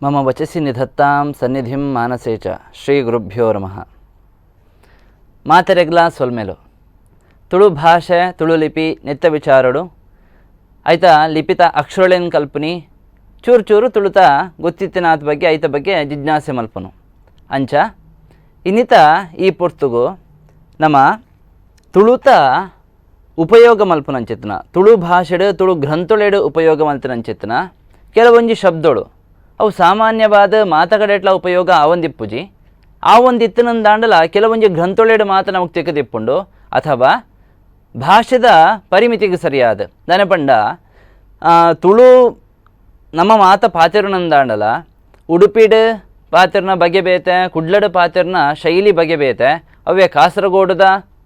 ಮಮ ವಚಸಿ ನಿಧತ್ತಾಂ ಸನ್ನಿಧಿಂ ಮಾನಸೇ ಚ. ಶ್ರೀ ಗುರುಭ್ಯೋ ನಮಃ. ಮಾತೆರೆಗ್ಲಾ ಸೊಲ್ಮೆಲು. ತುಳು ಭಾಷೆ, ತುಳು ಲಿಪಿ ನೆತ್ತ ವಿಚಾರಡು ಐತ ಲಿಪಿತ ಅಕ್ಷರಳೆನ್ ಕಲ್ಪನಿ ಚೂರು ಚೂರು ತುಳುತ ಗೊತ್ತಿತ್ತಿನಾತ್ ಬಗ್ಗೆ ಐತ ಬಗ್ಗೆ ಜಿಜ್ಞಾಸೆ ಮಲ್ಪನು. ಅಂಚ ಇನ್ನಿತ ಈ ಪೊರ್ತುಗು ನಮ್ಮ ತುಳುತ ಉಪಯೋಗ ಮಲ್ಪುನಂಚಿತ್ತನ, ತುಳು ಭಾಷೆಡು ತುಳು ಗ್ರಂಥೊಳೆಡು ಉಪಯೋಗ ಮಲ್ತಿನಂಚಿತ್ತನ ಕೆಲವೊಂಜಿ ಶಬ್ದಗಳು ಅವು ಸಾಮಾನ್ಯವಾದ ಮಾತಕಡೆಟ್ಲ ಉಪಯೋಗ ಆವೊಂದಿಪ್ಪುಜಿ. ಆ ಒಂದು ಇತ್ತಿನಂದಾಂಡಲ ಕೆಲವೊಂಜಿ ಗ್ರಂಥೊಳೆಡು ಮಾತ್ರ ನಮಗೆ ತಿಕ್ಕದಿಪ್ಪುಂಡು ಅಥವಾ ಭಾಷೆದ ಪರಿಮಿತಿಗೆ ಸರಿಯಾದ ದಾನೆ ಪಂಡ ತುಳು ನಮ್ಮ ಮಾತ ಪಾತೆರುನಂದಾಂಡಲ ಉಡುಪಿಡ್ ಪಾತೆರ್ನ ಬಗೆ ಬೇತೆ, ಕುಡ್ಲಡ್ ಪಾತೆರ್ನ ಶೈಲಿ ಬಗೆ ಬೇತೆ, ಅವೇ ಕಾಸರಗೋಡುದ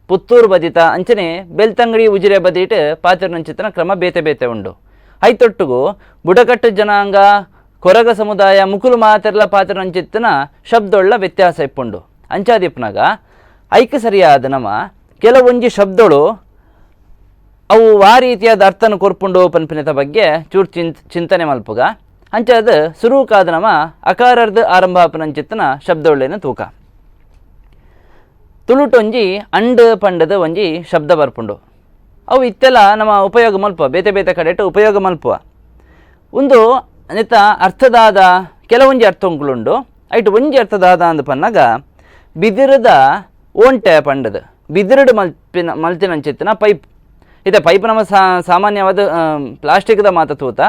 ಪುತ್ತೂರು ಬದಿತ ಅಂಚನೆ ಬೆಳ್ತಂಗಡಿ ಉಜಿರೆ ಬದಿಟ್ ಪಾತೆರ್ನಂಚಿತನ ಕ್ರಮ ಬೇತೆ ಬೇತೆ ಉಂಡು. ಐತೊಟ್ಟುಗು ಬುಡಕಟ್ಟು ಜನಾಂಗ, ಕೊರಗ ಸಮುದಾಯ ಮುಕುಲು ಮಾತೆರ್ಲ ಪಾತೆರ್ನಂಚಿತ್ತನ ಶಬ್ದೊಳ್ಳ ವ್ಯತ್ಯಾಸ ಇಪ್ಪುಂಡು. ಅಂಚಾದಿಪ್ಪನಾಗ ಐಕ್ ಸರಿಯಾದ ನಮ್ಮ ಕೆಲವೊಂಜಿ ಶಬ್ದಗಳು ಅವು ಆ ರೀತಿಯಾದ ಅರ್ಥನ ಕೊರ್ಪುಂಡು ಪನ್ಪಿನತ ಬಗ್ಗೆ ಚೂರು ಚಿಂತನೆ ಮಲ್ಪುಗ. ಅಂಚಾದ ಸುರೂಕಾದ ನಮ್ಮ ಅಕಾರರ್ದ ಆರಂಭ ಆಪುನಂಚಿತ್ತನ ಶಬ್ದೊಳ್ಳೆನ ತೂಕ. ತುಳುಟೊಂಜಿ ಅಂಡ್ ಪಂಡದ ಒಂಜಿ ಶಬ್ದ ಬರ್ಪುಂಡು. ಅವು ಇತ್ತೆಲ್ಲ ನಮ್ಮ ಉಪಯೋಗ ಮಲ್ಪ ಬೇತೆ ಬೇತೆ ಕಡೆಟ್ ಉಪಯೋಗ ಮಲ್ಪುವ. ಒಂದು ನೆತ್ತ ಅರ್ಥದಾದ ಕೆಲವೊಂಜಿ ಅರ್ಥಂಕುಲುಂಡು. ಐಟ್ ಒಂಜಿ ಅರ್ಥದಾದ ಅಂದ್ ಪನ್ನಗ ಬಿದಿರದ ಓಂಟೆ ಪಂಡದ ಬಿದಿರಡು ಮಲ್ತಿನಂಚಿತ್ತಿನ ಪೈಪ್. ಇತ್ತೆ ಪೈಪ್ ನಮ್ಮ ಸಾಮಾನ್ಯವಾದ ಪ್ಲಾಸ್ಟಿಕ್ದ ಮಾತ ತೂತ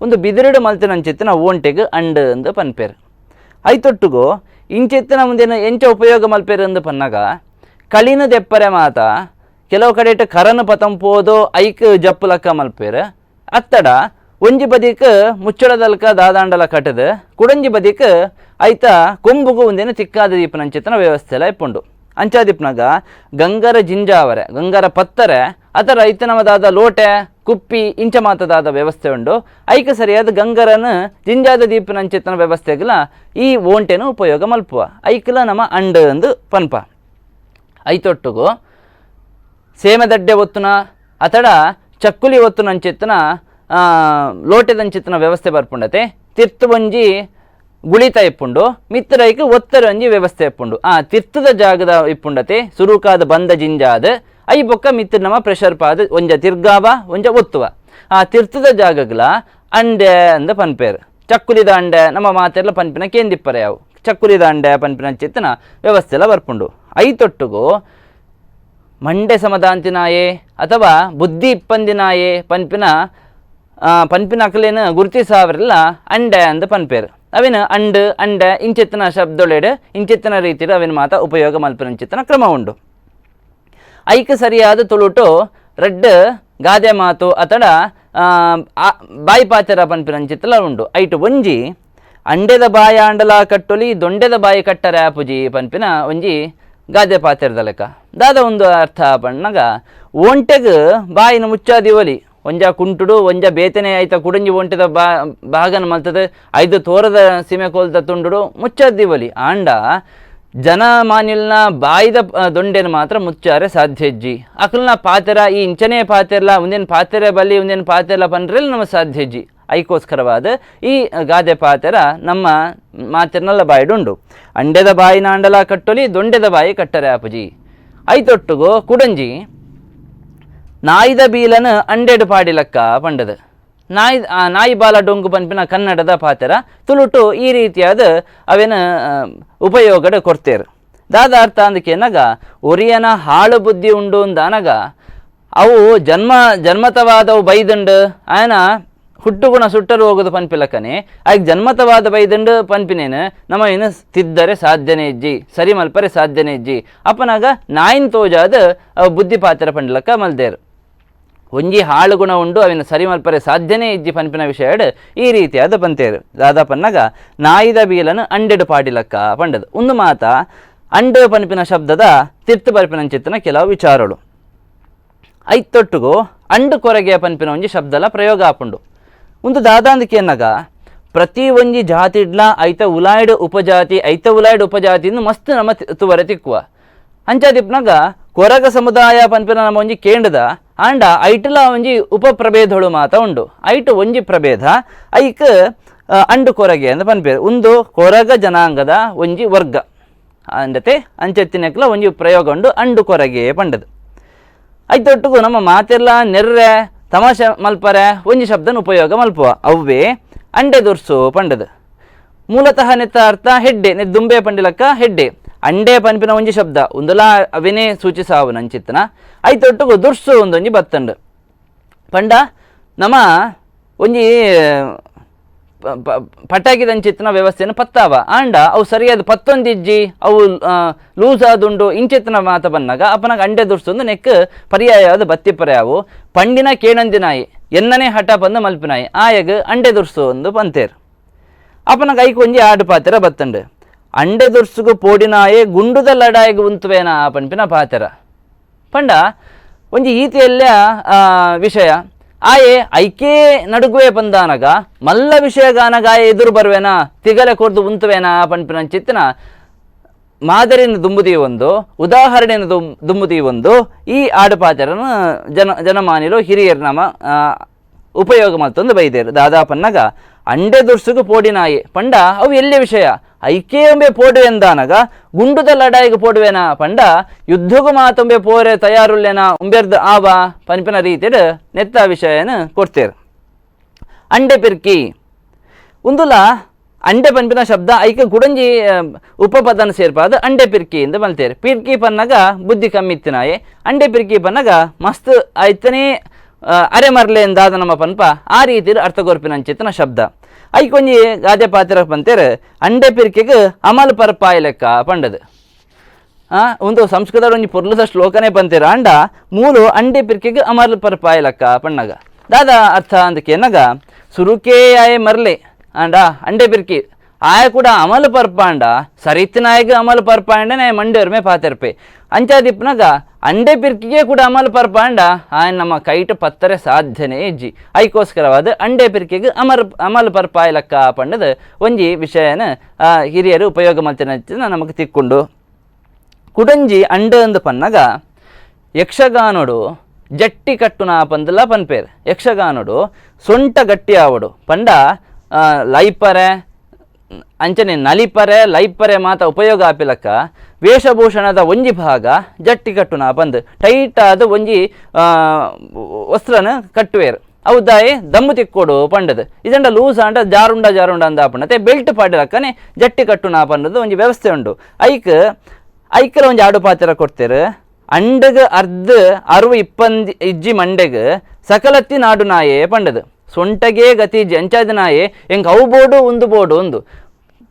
ಒಂದು ಬಿದಿರಡು ಮಲ್ತಿನಂಚಿತ್ತಿನ ಓಂಟೆಗ್ ಅಂಡ್ ಅಂದ್ ಪನ್ಪೇರು. ಐತೊಟ್ಟುಗು ಇಂಚಿತ್ತಿನ ಮುಂದಿನ ಎಂಚ ಉಪಯೋಗ ಮಲ್ಪೇರು ಅಂದ್ ಪನ್ನಗ ಕಳಿನ ದೆಪ್ಪರೆ ಮಾತ ಕೆಲವು ಕಡೆಟ್ ಕರನು ಪತಂಪೋದು ಐಕ್ ಜಪ್ಪುಲಕ್ಕ ಮಲ್ಪೇರು. ಅತ್ತಡ ಒಂಜಿ ಬದಿಕ್ ಮುಚ್ಚಳದಲ್ಕ ದಾದಾಂಡಲ ಕಟ್ಟದು ಕುಡಂಜಿ ಬದಿಕ್ ಐತ ಕೊಂಬುಗು ಒಂದೇನು ತಿಕ್ಕಾದ ದೀಪನಂಚಿತ್ತನ ವ್ಯವಸ್ಥೆ ಎಲ್ಲ ಇಪ್ಪುಂಡು. ಅಂಚಾದಿಪ್ಪನಾಗ ಗಂಗರ ಜಿಂಜಾವರೆ ಗಂಗರ ಪತ್ತರೆ ಅದರ ಐತನಮದಾದ ಲೋಟೆ ಕುಪ್ಪಿ ಇಂಚ ಮಾತದಾದ ವ್ಯವಸ್ಥೆ ಉಂಡು. ಐಕ ಸರಿಯಾದ ಗಂಗರನ ಜಿಂಜಾದ ದೀಪನಂಚಿತ್ತನ ವ್ಯವಸ್ಥೆಗ್ಲ ಈ ಓಂಟೆನು ಉಪಯೋಗ ಮಲ್ಪುವ. ಐಕ್ಲ ನಮ್ಮ ಅಂಡ್ ಅಂದು ಪನ್ಪ. ಐತೊಟ್ಟುಗು ಸೇಮೆದಡ್ಡೆ ಒತ್ತುನ ಅತಡ ಚಕ್ಕುಲಿ ಒತ್ತುನಂಚಿತ್ತನ ಲೋಟೆದಂಚಿತ್ತನ ವ್ಯವಸ್ಥೆ ಬರ್ಪುಂಡತೆ. ತಿರ್ತು ಒಂಜಿ ಗುಳಿತ ಇಪ್ಪುಂಡು, ಮಿತ್ರೈಕ್ ಒತ್ತರ ಒಂಜಿ ವ್ಯವಸ್ಥೆ ಇಪ್ಪುಂಡು. ಆ ತಿರ್ತದ ಜಾಗದ ಇಪ್ಪುಂಡತೆ ಸುರುಕಾದ ಬಂದ ಜಿಂಜಾದ I ಬೊಕ್ಕ ಮಿತ್ರ ನಮ್ಮ ಪ್ರೆಷರ್ ಪಾದ ಒಂಜ ತಿರ್ಗಾವ ಒಂಜ ಒತ್ತುವ. ಆ ತಿರ್ತದ ಜಾಗಗ್ಲ ಅಂಡೆ ಅಂದ ಪನ್ಪೇರು. ಚಕ್ಕುಲಿದ ಅಂಡೆ ನಮ್ಮ ಮಾತೆಲ್ಲ ಪನ್ಪಿನ ಕೇಂದಿಪ್ಪರೆ ಯಾವು ಚಕ್ಕುಲಿದ ಅಂಡೆ ಪನ್ಪಿನ ಚಿತ್ತನ ವ್ಯವಸ್ಥೆ ಎಲ್ಲ ಬರ್ಪುಂಡು. ಐತೊಟ್ಟುಗು ಮಂಡೆ ಸಮದಾಂತಿನಾಯೆ ಅಥವಾ ಬುದ್ಧಿ ಇಪ್ಪಂದಿನಾಯೆ ಪನ್ಪಿನ ಪನ್ಪಿನ ಅಕಲೇನು ಗುರುತಿಸಾವರೆಲ್ಲ ಅಂಡೆ ಅಂದ ಪನ್ಪೇರು. ಅವಿನ ಅಂಡ್ ಅಂಡೆ ಇಂಚಿತ್ತನ ಶಬ್ದೊಳೆಡು ಇಂಚಿತ್ತನ ರೀತಿಡು ಅವಿನ ಮಾತ ಉಪಯೋಗ ಮಲ್ಪಿನಂಚಿತ್ತನ ಕ್ರಮ ಉಂಡು. ಐಕ್ ಸರಿಯಾದ ತುಳುಟು ರಡ್ಡ್ ಗಾದೆ ಮಾತು ಅತಡ ಬಾಯಿ ಪಾತೆರ ಪನ್ಪಿನಂಚಿತ್ತಲ ಉಂಡು. ಐಟು ಒಂಜಿ ಅಂಡೆದ ಬಾಯ ಅಂಡಲ ಕಟ್ಟೊಲಿ ದೊಂಡೆದ ಬಾಯಿ ಕಟ್ಟರೆ ಆಪುಜಿ ಪನ್ಪಿನ ಒಂಜಿ ಗಾದೆ ಪಾತೆರದ ಲೆಕ್ಕ. ದಾದ ಒಂದು ಅರ್ಥ ಪಣ್ಣಗ ಓಂಟೆಗ್ ಬಾಯಿನ ಮುಚ್ಚಾದಿವಲಿ ಒಂಜ ಕುಂಟುಡು ಒಂಜ ಬೇತನೆ ಐತ ಕುಡಂಜಿ ಒಂಟೆದ ಭಾಗನ ಮಲ್ತದ ಐದು ತೋರದ ಸೀಮೆ ಕೋಲ್ದ ತುಂಡುಡು ಮುಚ್ಚಾದಿವಲಿ. ಆಂಡ ಜನಮಾನ್ಯುಲ್ನ ಬಾಯಿದ ದೊಂಡೆನ ಮಾತ್ರ ಮುಚ್ಚಾರೆ ಸಾಧ್ಯ ಇಜ್ಜಿ. ಅಕಲ್ನ ಪಾತೆರ ಈ ಇಂಚನೇ ಪಾತೆರ್ಲ ಒಂದೇನು ಪಾತೆರೆ ಬಲ್ಲಿ ಒಂದೇನು ಪಾತೆರ್ಲ ಪನ್ರೆಲ್ ನಮ್ಮ ಸಾಧ್ಯ ಇಜ್ಜಿ. ಐಕೋಸ್ಕರವಾದ ಈ ಗಾದೆ ಪಾತೆರ ನಮ್ಮ ಮಾತೆರ್ನಲ್ಲ ಬಾಯಿಡುಂಡು. ಅಂಡೆದ ಬಾಯಿನ ಅಂಡಲ ಕಟ್ಟೊಲಿ ದೊಂಡೆದ ಬಾಯಿ ಕಟ್ಟರೆ ಆಪುಜಿ. ಐತೊಟ್ಟುಗು ಕುಡಂಜಿ ನಾಯಿದ ಬೀಲನ ಅಂಡೆಡು ಪಾಡಿಲಕ್ಕ ಪಂಡದು. ನಾಯಿ ನಾಯಿ ಬಾಲ ಡೊಂಗು ಪನ್ಪಿನ ಕನ್ನಡದ ಪಾತೆರ ತುಳುಟು ಈ ರೀತಿಯಾದ ಅವೇನ ಉಪಯೋಗಡ ಕೊಡ್ತೇರು. ದಾದ ಅರ್ಥ ಅಂದಕೇನಾಗ ಒರಿಯನ ಹಾಳು ಬುದ್ಧಿ ಉಂಡು ಅಂದಾನಗ ಅವು ಜನ್ಮತವಾದವು ಬೈದಂಡು ಆಯನ ಹುಟ್ಟುಗುಣ ಸುಟ್ಟರು ಹೋಗುದು ಪನ್ಪಿಲಕ್ಕನೆ ಆಗ ಜನ್ಮತವಾದ ಬೈದಂಡು ಪನ್ಪಿನೇನು ನಮ್ಮ ಏನು ತಿದ್ದರೆ ಸಾಧ್ಯನೇ ಇಜ್ಜಿ, ಸರಿ ಮಲ್ಪರೆ ಸಾಧ್ಯನೇ ಇಜ್ಜಿ. ಅಪ್ಪನಾಗ ನಾಯಿನ್ ತೋಜಾದ ಬುದ್ಧಿ ಪಾತ್ರ ಪಂಡ್ಲಕ್ಕ ಮಲ್ದೇರು. ಒಂಜಿ ಹಾಳು ಗುಣ ಉಂಡು ಅವಿನ ಸರಿ ಮಲ್ಪರೆ ಸಾಧ್ಯನೇ ಇಜ್ಜಿ ಪನ್ಪಿನ ವಿಷಯಡ್ ಈ ರೀತಿಯಾದ ಪಂತೇರು. ದಾದ ಪನ್ನಗ ನಾಯಿದ ಬೀಲನು ಅಂಡೆಡು ಪಾಡಿಲಕ್ಕ ಪಂಡದು. ಒಂದು ಮಾತ ಅಂಡು ಪನ್ಪಿನ ಶಬ್ದದ ತಿರ್ತು ಬರ್ಪಿನಂಚಿತ್ತನ ಕೆಲವು ವಿಚಾರಗಳು. ಐತೊಟ್ಟುಗು ಅಂಡು ಕೊರಗೆ ಪನ್ಪಿನ ಒಂಜಿ ಶಬ್ದಲ ಪ್ರಯೋಗ ಆಪುಂಡು. ಒಂದು ದಾದಾಂದಿಕೆಯನ್ನಾಗ ಪ್ರತಿ ಒಂಜಿ ಜಾತಿಡ್ಲ ಐತ ಉಲಾಯ್ಡ್ ಉಪಜಾತಿ ಐತ ಉಲಾಯ್ಡ್ ಉಪಜಾತಿ ಮಸ್ತ್ ನಮ್ಮ ತುವರೆ ತಿಕ್ಕುವ. ಅಂಚಾದಿಪ್ನಾಗ ಕೊರಗ ಸಮುದಾಯ ಪನ್ಪಿನ ನಮ್ಮ ಒಂಜಿ ಕೇಂದ್ರದ ಆಂಡ ಐಟಲ ಒಂಜಿ ಉಪಪ್ರಭೇದಗಳು ಮಾತ ಉಂಡು. ಐಟು ಒಂಜಿ ಪ್ರಭೇದ ಐಕ್ ಅಂಡು ಕೊರಗೆ ಅಂದ್ ಪನ್ಪೇರು. ಉಂದು ಕೊರಗ ಜನಾಂಗದ ಒಂಜಿ ವರ್ಗ ಅಂಡತೆ ಅಂಚೆತ್ತಿನಕ್ಲ ಒಂಜಿ ಪ್ರಯೋಗ ಉಂಡು ಅಂಡು ಕೊರಗೆ ಪಂಡದು. ಐತೊಟ್ಟುಗು ನಮ್ಮ ಮಾತೆಲ್ಲ ನೆರ್ರೆ ತಮಾಷೆ ಮಲ್ಪರೆ ಒಂಜಿ ಶಬ್ದನ ಉಪಯೋಗ ಮಲ್ಪುವ ಅವ್ವೇ ಅಂಡೆ ದುರ್ಸು ಪಂಡದು. ಮೂಲತಃ ನೆತ್ತ ಅರ್ಥ ಹೆಡ್ಡೆ, ನೆ ದುಂಬೆ ಪಂಡಿಲಕ್ಕ ಹೆಡ್ಡೆ, ಅಂಡೆ ಪನ್ಪಿನ ಒಂಜಿ ಶಬ್ದ ಉಂದುಲಾ ಅವೇನೇ ಸೂಚಿಸಾವು ನಂಚಿತ್ತನ. ಐತೊಟ್ಟುಗು ದುರ್ಸು ಒಂದೊಂಜಿ ಬತ್ತಂಡು ಪಂಡ ನಮ್ಮ ಒಂಜಿ ಪಟಾಕಿದಂಚಿತ್ತಿನ ವ್ಯವಸ್ಥೆಯನ್ನು ಪತ್ತಾವ ಆಂಡ ಅವು ಸರಿಯಾದ ಪತ್ತೊಂದಿಜ್ಜಿ ಅವು ಲೂಸ್ ಆದುಂಡು ಇಂಚಿತ್ತಿನ ಮಾತ ಬನ್ನಾಗ ಅಪನಾಗ ಅಂಡೆ ದುರ್ಸೊಂದು ನೆಕ್ ಪರ್ಯಾಯವಾದ ಬತ್ತಿಪ್ಪರೆ ಅವು ಪಂಡಿನ ಕೇಣಂದಿನಾಯಿ ಎನ್ನನೇ ಹಠ ಬಂದು ಮಲ್ಪಿನಾಯಿ ಆಯಗ್ ಅಂಡೆ ದುರ್ಸು ಒಂದು ಪಂತೇರು. ಅಪನಗ ಐಕ್ ಒಂಜಿ ಆಡು ಪಾತೆರ ಬತ್ತಂಡು, ಅಂಡೆ ದುರ್ಸುಗು ಪೋಡಿನಾಯೆ ಗುಂಡುದ ಲಡಾಯಿಗೆ ಉಂತುವೇನ ಪನ್ಪಿನ ಪಾತೆರ. ಪಂಡ ಒಂಜಿ ಈತಿಯಲ್ಲ ವಿಷಯ ಆಯೆ ಐಕೇ ನಡುಗುವೆ ಬಂದಾನಗ ಮಲ್ಲ ವಿಷಯಗಾನಗ ಆಯೆ ಎದುರು ಬರುವೆನಾ ತಿಗಲೆ ಕೊರ್ದು ಉಂತುವೇನಾ ಪನ್ಪಿನ ಚಿತ್ತನ ಮಾದರಿಯನ್ನು ದುಂಬುದಿ ಒಂದು ಉದಾಹರಣೆಯನ್ನು ದುಂಬುದಿ ಒಂದು ಈ ಆಡುಪಾತೆರನು ಜನಮಾನಿಲು ಹಿರಿಯರು ನಮ್ಮ ಉಪಯೋಗ ಮಲ್ತೊಂದು ಬೈದೇರು. ದಾದಾಪನ್ನಗ ಅಂಡೆ ದುರ್ಸುಗು ಪೋಡಿನಾಯಿ ಪಂಡ ಅವು ಎಲ್ಲಿ ವಿಷಯ ಐಕೇ ಒಂಬೆ ಪೋಡುವೆಂದಾನಗ ಗುಂಡುದ ಲಡಾಯಿಗೆ ಪೋಡುವೆನಾ ಪಂಡ ಯುದ್ಧಗು ಮಾತೊಂಬೆ ಪೋರೆ ತಯಾರುಲ್ಲೇನಾ ಉಂಬೆರ್ದು ಆವ ಪನ್ಪಿನ ರೀತಿಡ್ ನೆತ್ತ ವಿಷಯನ ಕೊಡ್ತೇರು. ಅಂಡೆ ಪಿರ್ಕಿ ಉಂದುಲ ಅಂಡೆ ಪನ್ಪಿನ ಶಬ್ದ ಐಕ ಕುಡಂಜಿ ಉಪಪದನ ಸೇರ್ಪಾದ ಅಂಡೆ ಪಿರ್ಕಿ ಎಂದು ಮಲ್ತೇರು. ಪಿರ್ಕಿ ಪನ್ನಗ ಬುದ್ಧಿ ಕಮ್ಮಿ ಇತ್ತಿನಾಯೆ, ಅಂಡೆ ಪಿರ್ಕಿ ಪನ್ನಗ ಮಸ್ತ್ ಐತನೇ ಅರೆ ಮರ್ಲೆ ಎಂದಾದ ನಮ್ಮ ಪನ್ಪ ಆ ರೀತಿ ಅರ್ಥ ಕೊರ್ಪಿನಂಚಿತ್ತನ ಶಬ್ದ. ಐಕೊಂಜಿ ಗಾದೆ ಪಾತ್ರ ಪಂತೇರು ಅಂಡೆ ಪಿರ್ಕಿಗೆ ಅಮಲ್ ಪರ್ಪಾಯ ಲೆಕ್ಕ ಪಂಡದು. ಒಂದು ಸಂಸ್ಕೃತದ ಒಂಜಿ ಪೊರ್ಲುದ ಶ್ಲೋಕನೇ ಪಂತೇರು ಅಂಡ ಮೂಲು ಅಂಡೆ ಪಿರ್ಕಿಗೆ ಅಮಲ್ ಪರ್ಪಾಯ ಲೆಕ್ಕ ಪಣ್ಣಗ ದಾದ ಅರ್ಥ ಅಂದಕ್ಕೆ ಸುರುಕೇ ಆಯೆ ಮರ್ಲೆ ಅಂಡ ಅಂಡೆ ಪಿರ್ಕಿ ಆಯ ಕೂಡ ಅಮಲ್ ಪರ್ಪಾಂಡ ಸರಿತಿನಾಯಗ ಅಮಲ್ ಪರ್ಪಾಂಡ ನಾಯ ಮಂಡಿಯವ್ರ ಮೇ ಪಾತೆರ್ಪೆ ಅಂಚಾದಿಪ್ಪನಾಗ ಅಂಡೆ ಪಿರ್ಕಿಗೆ ಕೂಡ ಅಮಲ್ ಪರ್ಪಾಂಡ ಆಯ್ ನಮ್ಮ ಕೈಟ್ ಪತ್ತರೆ ಸಾಧ್ಯನೇ ಇಜ್ಜಿ. ಐಕೋಸ್ಕರವಾದ ಅಂಡೆ ಪಿರ್ಕಿಗೆ ಅಮಲ್ ಪರ್ಪಾಯ ಲೆಕ್ಕ ಪಂಡದ ಒಂಜಿ ವಿಷಯನ ಹಿರಿಯರು ಉಪಯೋಗ ಮಲ್ತಿನ ನಮಗೆ ತಿಕ್ಕೊಂಡು. ಕುಡಂಜಿ ಅಂಡ ಅಂದು ಪನ್ನಗ ಯಕ್ಷಗಾನೋಡು ಜಟ್ಟಿ ಕಟ್ಟುನ ಪಂದಲ ಪನ್ಪೇರು. ಯಕ್ಷಗಾನೋಡು ಸೊಂಟ ಗಟ್ಟಿ ಆವಡು ಪಂಡ ಲೈಪರೆ ಅಂಚನೆ ನಲಿಪರೆ ಲೈಪರೆ ಮಾತ ಉಪಯೋಗ ಆಪಿಲಕ್ಕ ವೇಷಭೂಷಣದ ಒಂಜಿ ಭಾಗ ಜಟ್ಟಿ ಕಟ್ಟುನ ಪಂದ್ ಟೈಟ್ ಆದ ಒಂಜಿ ವಸ್ತ್ರನ ಕಟ್ಟುವೇರು. ಅವು ದಾಯಿ ದಮ್ಮು ತಿಕ್ಕೋಡು ಪಂಡದು ಇದಂಡ ಲೂಸ್ ಆಂಡ ಜಾರುಂಡ ಜಾರುಂಡ ಅಂದ ಪಂಡತೆ ಬೆಲ್ಟ್ ಪಾಡಿಲಕ್ಕನೆ ಜಟ್ಟಿ ಕಟ್ಟುನ ಪಂಡದು ಒಂಜಿ ವ್ಯವಸ್ಥೆ ಉಂಡು. ಐಕ್ ಐಕರ ಒಂಜಿ ಆಡು ಪಾತ್ರ ಕೊಡ್ತೇರು. ಅಂಡಗ ಅರ್ಧ ಅರುವ ಇಪ್ಪಂದಿ ಇಜ್ಜಿ ಮಂಡೆಗ್ ಸಕಲತ್ತಿ ನಾಡು ನಾಯೇ ಪಂಡದು. ಸೊಂಟಗೆ ಗತಿ ಇಜ್ಜಿ ಅಂಚಾದ ನಾಯೆ ಎಂಕ್ ಅವು ಬೋಡು ಉಂದು ಬೋಡು ಒಂದು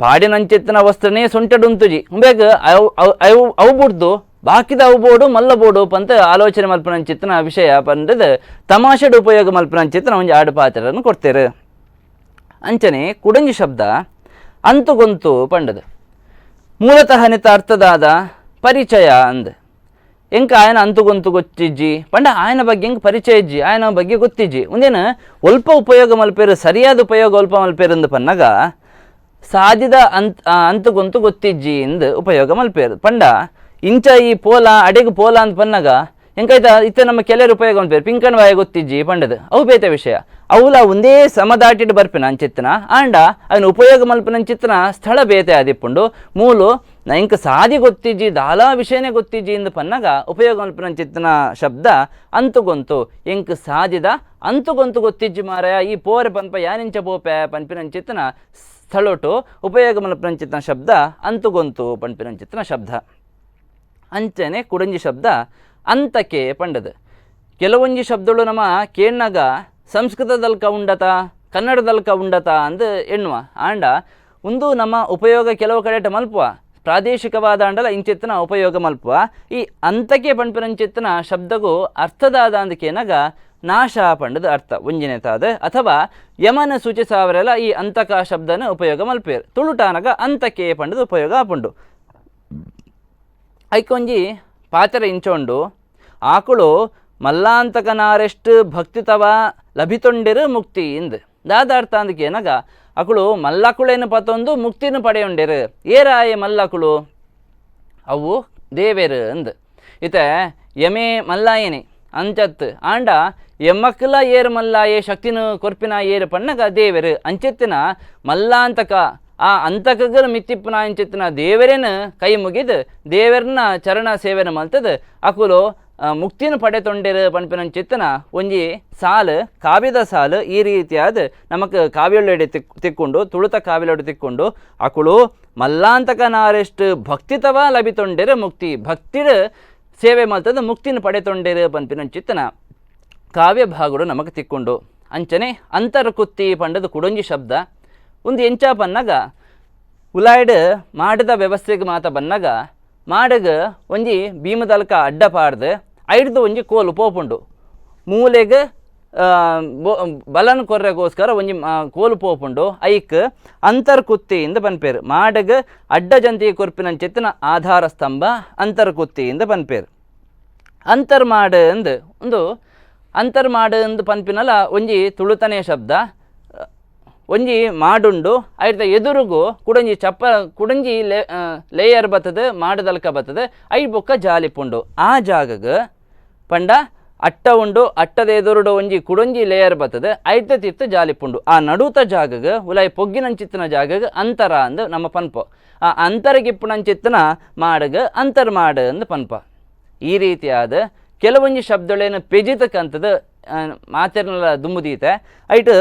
ಪಾಡಿನಂಚಿತ್ತನ ವಸ್ತ್ರನೇ ಸೊಂಟಡುಂತುಜಿ ಉಂಬೇಗ ಅವು ಅವು ಅವು ಬುಡ್ದು ಬಾಕಿದ ಅವು ಬೋಡು ಮಲ್ಲ ಬೋಡು ಪಂತ ಆಲೋಚನೆ ಮಲ್ಪನಂಚಿತ್ತನ ವಿಷಯ ಪಂಡದು ತಮಾಷೆಡ್ ಉಪಯೋಗ ಮಲ್ಪನಂಚಿತ್ತನ ಒಂಜಿ ಆಡು ಪಾತ್ರವನ್ನು ಕೊಡ್ತೇರು. ಅಂಚನೆ ಕುಡಂಜಿ ಶಬ್ದ ಅಂತುಗೊಂತು ಪಂಡದು. ಮೂಲತಃ ನಿತ ಅರ್ಥದಾದ ಪರಿಚಯ ಅಂದ್ ಎಂಕ ಆಯನ ಅಂತುಗೊಂತು ಗೊತ್ತಿಜ್ಜಿ ಪಂಡ ಆಯನ ಬಗ್ಗೆ ಎಂಕ್ ಪರಿಚಯ ಇಜ್ಜಿ ಆಯನ ಬಗ್ಗೆ ಗೊತ್ತಿಜ್ಜಿ ಒಂದೇನು ಒಲ್ಪ ಉಪಯೋಗ ಮಲ್ಪೇರು ಸರಿಯಾದ ಉಪಯೋಗ ಒಲ್ಪ ಮಲ್ಪೇರು ಅಂದ್ ಪನ್ನಗ ಸಾದಿದ ಅಂತುಗೊಂತು ಗೊತ್ತಿಜ್ಜಿ ಇಂದ್ ಉಪಯೋಗ ಮಲ್ಪೇರು. ಪಂಡ ಇಂಚ ಈ ಪೋಲ ಅಡೆಗೆ ಪೋಲ ಅಂತ ಪನ್ನಗ ಎಂಕೈತ ಇತ್ತ ನಮ್ಮ ಕೆಲವರು ಉಪಯೋಗ ಮಲ್ಪೇರು ಪಿಂಕನ್ ವಾಯ ಗೊತ್ತಿಜ್ಜಿ ಪಂಡದು ಅವು ಬೇತೆ ವಿಷಯ. ಅವುಲ ಒಂದೇ ಸಮದಾಟಿಡ್ ಬರ್ಪಿನ ಅಂಚಿತ್ತನ ಆಂಡ ಅವನ ಉಪಯೋಗ ಮಲ್ಪಿನ ಅಂಚಿತ್ತನ ಸ್ಥಳ ಬೇತೆ ಆದಿಪ್ಪುಂಡು. ಮೂಲು ಎಂಕ್ ಸಾದಿ ಗೊತ್ತಿಜ್ಜಿ ದಾಲಾ ವಿಷಯನೇ ಗೊತ್ತಿಜ್ಜಿ ಇಂದು ಪನ್ನಗ ಉಪಯೋಗ ಮಲ್ಪಿನ ಅಂಚಿತ್ತನ ಶಬ್ದ ಅಂತುಗೊಂತು. ಎಂಕ್ ಸಾದಿದ ಅಂತುಗೊಂತು ಗೊತ್ತಿಜ್ಜಿ ಮಾರಾಯ ಈ ಪೋರೆ ಪನ್ಪ ಯಾನಿಂಚ ಪೋಪೆ ಪನ್ಪಿನ ಅಂಚಿತ್ತನ ಸ್ಥಳೋಟು ಉಪಯೋಗ ಮಲ್ಪಿನ ಅಂಚಿತ್ತನ ಶಬ್ದ ಅಂತುಗೊಂತು ಪನ್ಪಿನ ಅಂಚಿತ್ತನ ಶಬ್ದ. ಅಂಚನೆ ಕುಡಂಜಿ ಶಬ್ದ ಅಂತಕೆ ಪಂಡದು. ಕೆಲವೊಂಜಿ ಶಬ್ದಗಳು ನಮ್ಮ ಕೇಣ್ಣಾಗ ಸಂಸ್ಕೃತದಲ್ಕ ಉಂಡತ ಕನ್ನಡದಲ್ಕ ಉಂಡತ ಅಂದ್ ಎನ್ನುವ ಆಂಡ ಒಂದು ನಮ್ಮ ಉಪಯೋಗ ಕೆಲವು ಕಡೆ ಮಲ್ಪುವ ಪ್ರಾದೇಶಿಕವಾದ ಅಂಡಲ ಇಂಚಿತ್ತನ ಉಪಯೋಗ ಮಲ್ಪುವ. ಈ ಅಂತಕೆ ಪನ್ಪಿನಂಚಿತ್ತನ ಶಬ್ದಗೂ ಅರ್ಥದಾದ ಅಂದಕೇನಾಗ ನಾಶ ಪಂಡದ ಅರ್ಥ ಒಂಜಿನೆತಾದ ಅಥವಾ ಯಮನ ಸೂಚಿಸಾವರೆಲ್ಲ ಈ ಅಂತಕ ಶಬ್ದನ ಉಪಯೋಗ ಮಲ್ಪೇರು. ತುಳುಟಾನಗ ಅಂತಕೆ ಪಂಡದ ಉಪಯೋಗ ಆಪುಂಡು. ಐಕೊಂಜಿ ಪಾತ್ರ ಇಂಚೊಂಡು ಆಕುಳು ಮಲ್ಲಾಂತಕನಾರೆಷ್ಟು ಭಕ್ತಿತವ ಲಭಿತೊಂಡಿರು ಮುಕ್ತಿ ಇಂದ್ ದಾದಾರ್ಥ ಅಂದಕೇನಾಗ ಅಕುಳು ಮಲ್ಲಕುಳೇನು ಪತೊಂದು ಮುಕ್ತಿನ ಪಡೆಯುಂಡಿರು. ಏರಾಯ ಮಲ್ಲಕುಳು ಅವು ದೇವೇರು ಅಂದ್. ಇತ ಯಮೆ ಮಲ್ಲಾಯನೆ ಅಂಚತ್ ಆಂಡ ಎಮ್ಮಕ್ಕಲ ಏರು ಮಲ್ಲಾಯೆ ಶಕ್ತಿನ ಕೊರ್ಪಿನ ಏರು ಪಣ್ಣಗ ದೇವೆರು ಅಂಚೆತ್ತಿನ ಮಲ್ಲಾಂತಕ ಆ ಅಂತಕಗಲ ಮಿತ್ತಿಪ್ಪುನ ಅಂಚೆತ್ತಿನ ದೇವರೇನು ಕೈ ಮುಗಿದು ದೇವರನ್ನ ಚರಣ ಸೇವೆನ ಮಲ್ತದ ಅಕುಲು ಮುಕ್ತಿನ ಪಡೆತೊಂಡೆರು ಪನ್ಪಿನಂಚಿತ್ತನ ಒಂಜಿ ಸಾಲು ಕಾವ್ಯದ ಸಾಲು ಈ ರೀತಿಯಾದ ನಮಕ್ ಕಾವ್ಯೊಳ್ಳೆಡೆ ತಿಕ್ಕೊಂಡು ತುಳುತ ಕಾವ್ಯೊಳ್ಳೆಡೆ ತಿಕ್ಕೊಂಡು ಅಕುಲು ಮಲ್ಲಾಂತಕ ನಾರೆಷ್ಟು ಭಕ್ತಿತವ ಲಭಿತೊಂಡೆರು ಮುಕ್ತಿ ಭಕ್ತಿಡು ಸೇವೆ ಮಲ್ತದ ಮುಕ್ತಿನ ಪಡೆತೊಂಡೆರು ಪನ್ಪಿನಂಚಿತ್ತನ ಕಾವ್ಯ ಭಾಗಡು ನಮಕ್ ತಿಕ್ಕೊಂಡು. ಅಂಚನೆ ಅಂತರ್ಕುತ್ತಿ ಪಂಡದ ಕುಡೊಂಜಿ ಶಬ್ದ ಒಂದು ಎಂಚ ಪನ್ನಗ ಉಲಾಯ್ಡ್ ಮಾಡಿದ ವ್ಯವಸ್ಥೆಗೆ ಮಾತ ಬನ್ನಗ ಮಾಡಗ ಒಂಜಿ ಭೀಮದಲ್ಕ ಅಡ್ಡ ಪಾಡ್ದು ಐಡ್ದು ಒಂಜಿ ಕೋಲು ಪೋಪುಂಡು ಮೂಲೆಗ್ ಬಲನ್ ಕೊರ್ರೆಗೋಸ್ಕರ ಒಂಜಿ ಕೋಲು ಪೋಪುಂಡು ಐಕ್ ಅಂತರ್ಕುತ್ತಿಯಿಂದ ಪನ್ಪೇರು. ಮಾಡಗ ಅಡ್ಡ ಜಂತಿ ಕೊರ್ಪಿನಂಚಿತ್ತಿನ ಆಧಾರ ಸ್ತಂಭ ಅಂತರ್ಕುತ್ತಿಯಿಂದ ಪನ್ಪೇರು. ಅಂತರ್ಮಾಡು ಅಂದ್ ಒಂದು ಅಂತರ್ಮಾಡು ಅಂದ್ ಪನ್ಪಿನಲ ಒಂಜಿ ತುಳುತನೇ ಶಬ್ದ. ಒಂಜಿ ಮಾಡುಂಡು ಐತ ಎದುರುಗು ಕುಡಂಜಿ ಚಪ್ಪ ಕುಡಂಜಿ ಲೇಯರ್ ಬತ್ತದ ಮಾಡದಲ್ಕ ಬತ್ತದ I ಬೊಕ್ಕ ಜಾಲಿಪುಂಡು ಆ ಜಾಗಗ್ ಪಂಡ ಅಟ್ಟ ಉಂಡು ಅಟ್ಟದ ಎದುರುಡು ಒಂಜಿ ಕುಡಂಜಿ ಲೇಯರ್ ಬತ್ತದ ಐತ ತಿರ್ತು ಜಾಲಿಪುಂಡು ಆ ನಡುತ ಜಾಗಗ್ ಉಲಾಯಿ ಪೊಗ್ಗಿನಂಚಿತ್ತಿನ ಜಾಗಗ್ ಅಂತರ ಅಂದ್ ನಮ್ಮ ಪನ್ಪೊ. ಆ ಅಂತರಗಿಪ್ಪುನಂಚಿತ್ತಿನ ಮಾಡಗ್ ಅಂತರ್ಮಾಡು ಅಂದ್ ಪನ್ಪ. ಈ ರೀತಿಯಾದ ಕೆಲವೊಂಜಿ ಶಬ್ದಗಳೇನು ಪೆಜಿತಕ್ಕಂಥದ್ದು ಮಾತಿರ್ನಲ್ಲ ದುಂಬುದೀತೆ ಐಟ್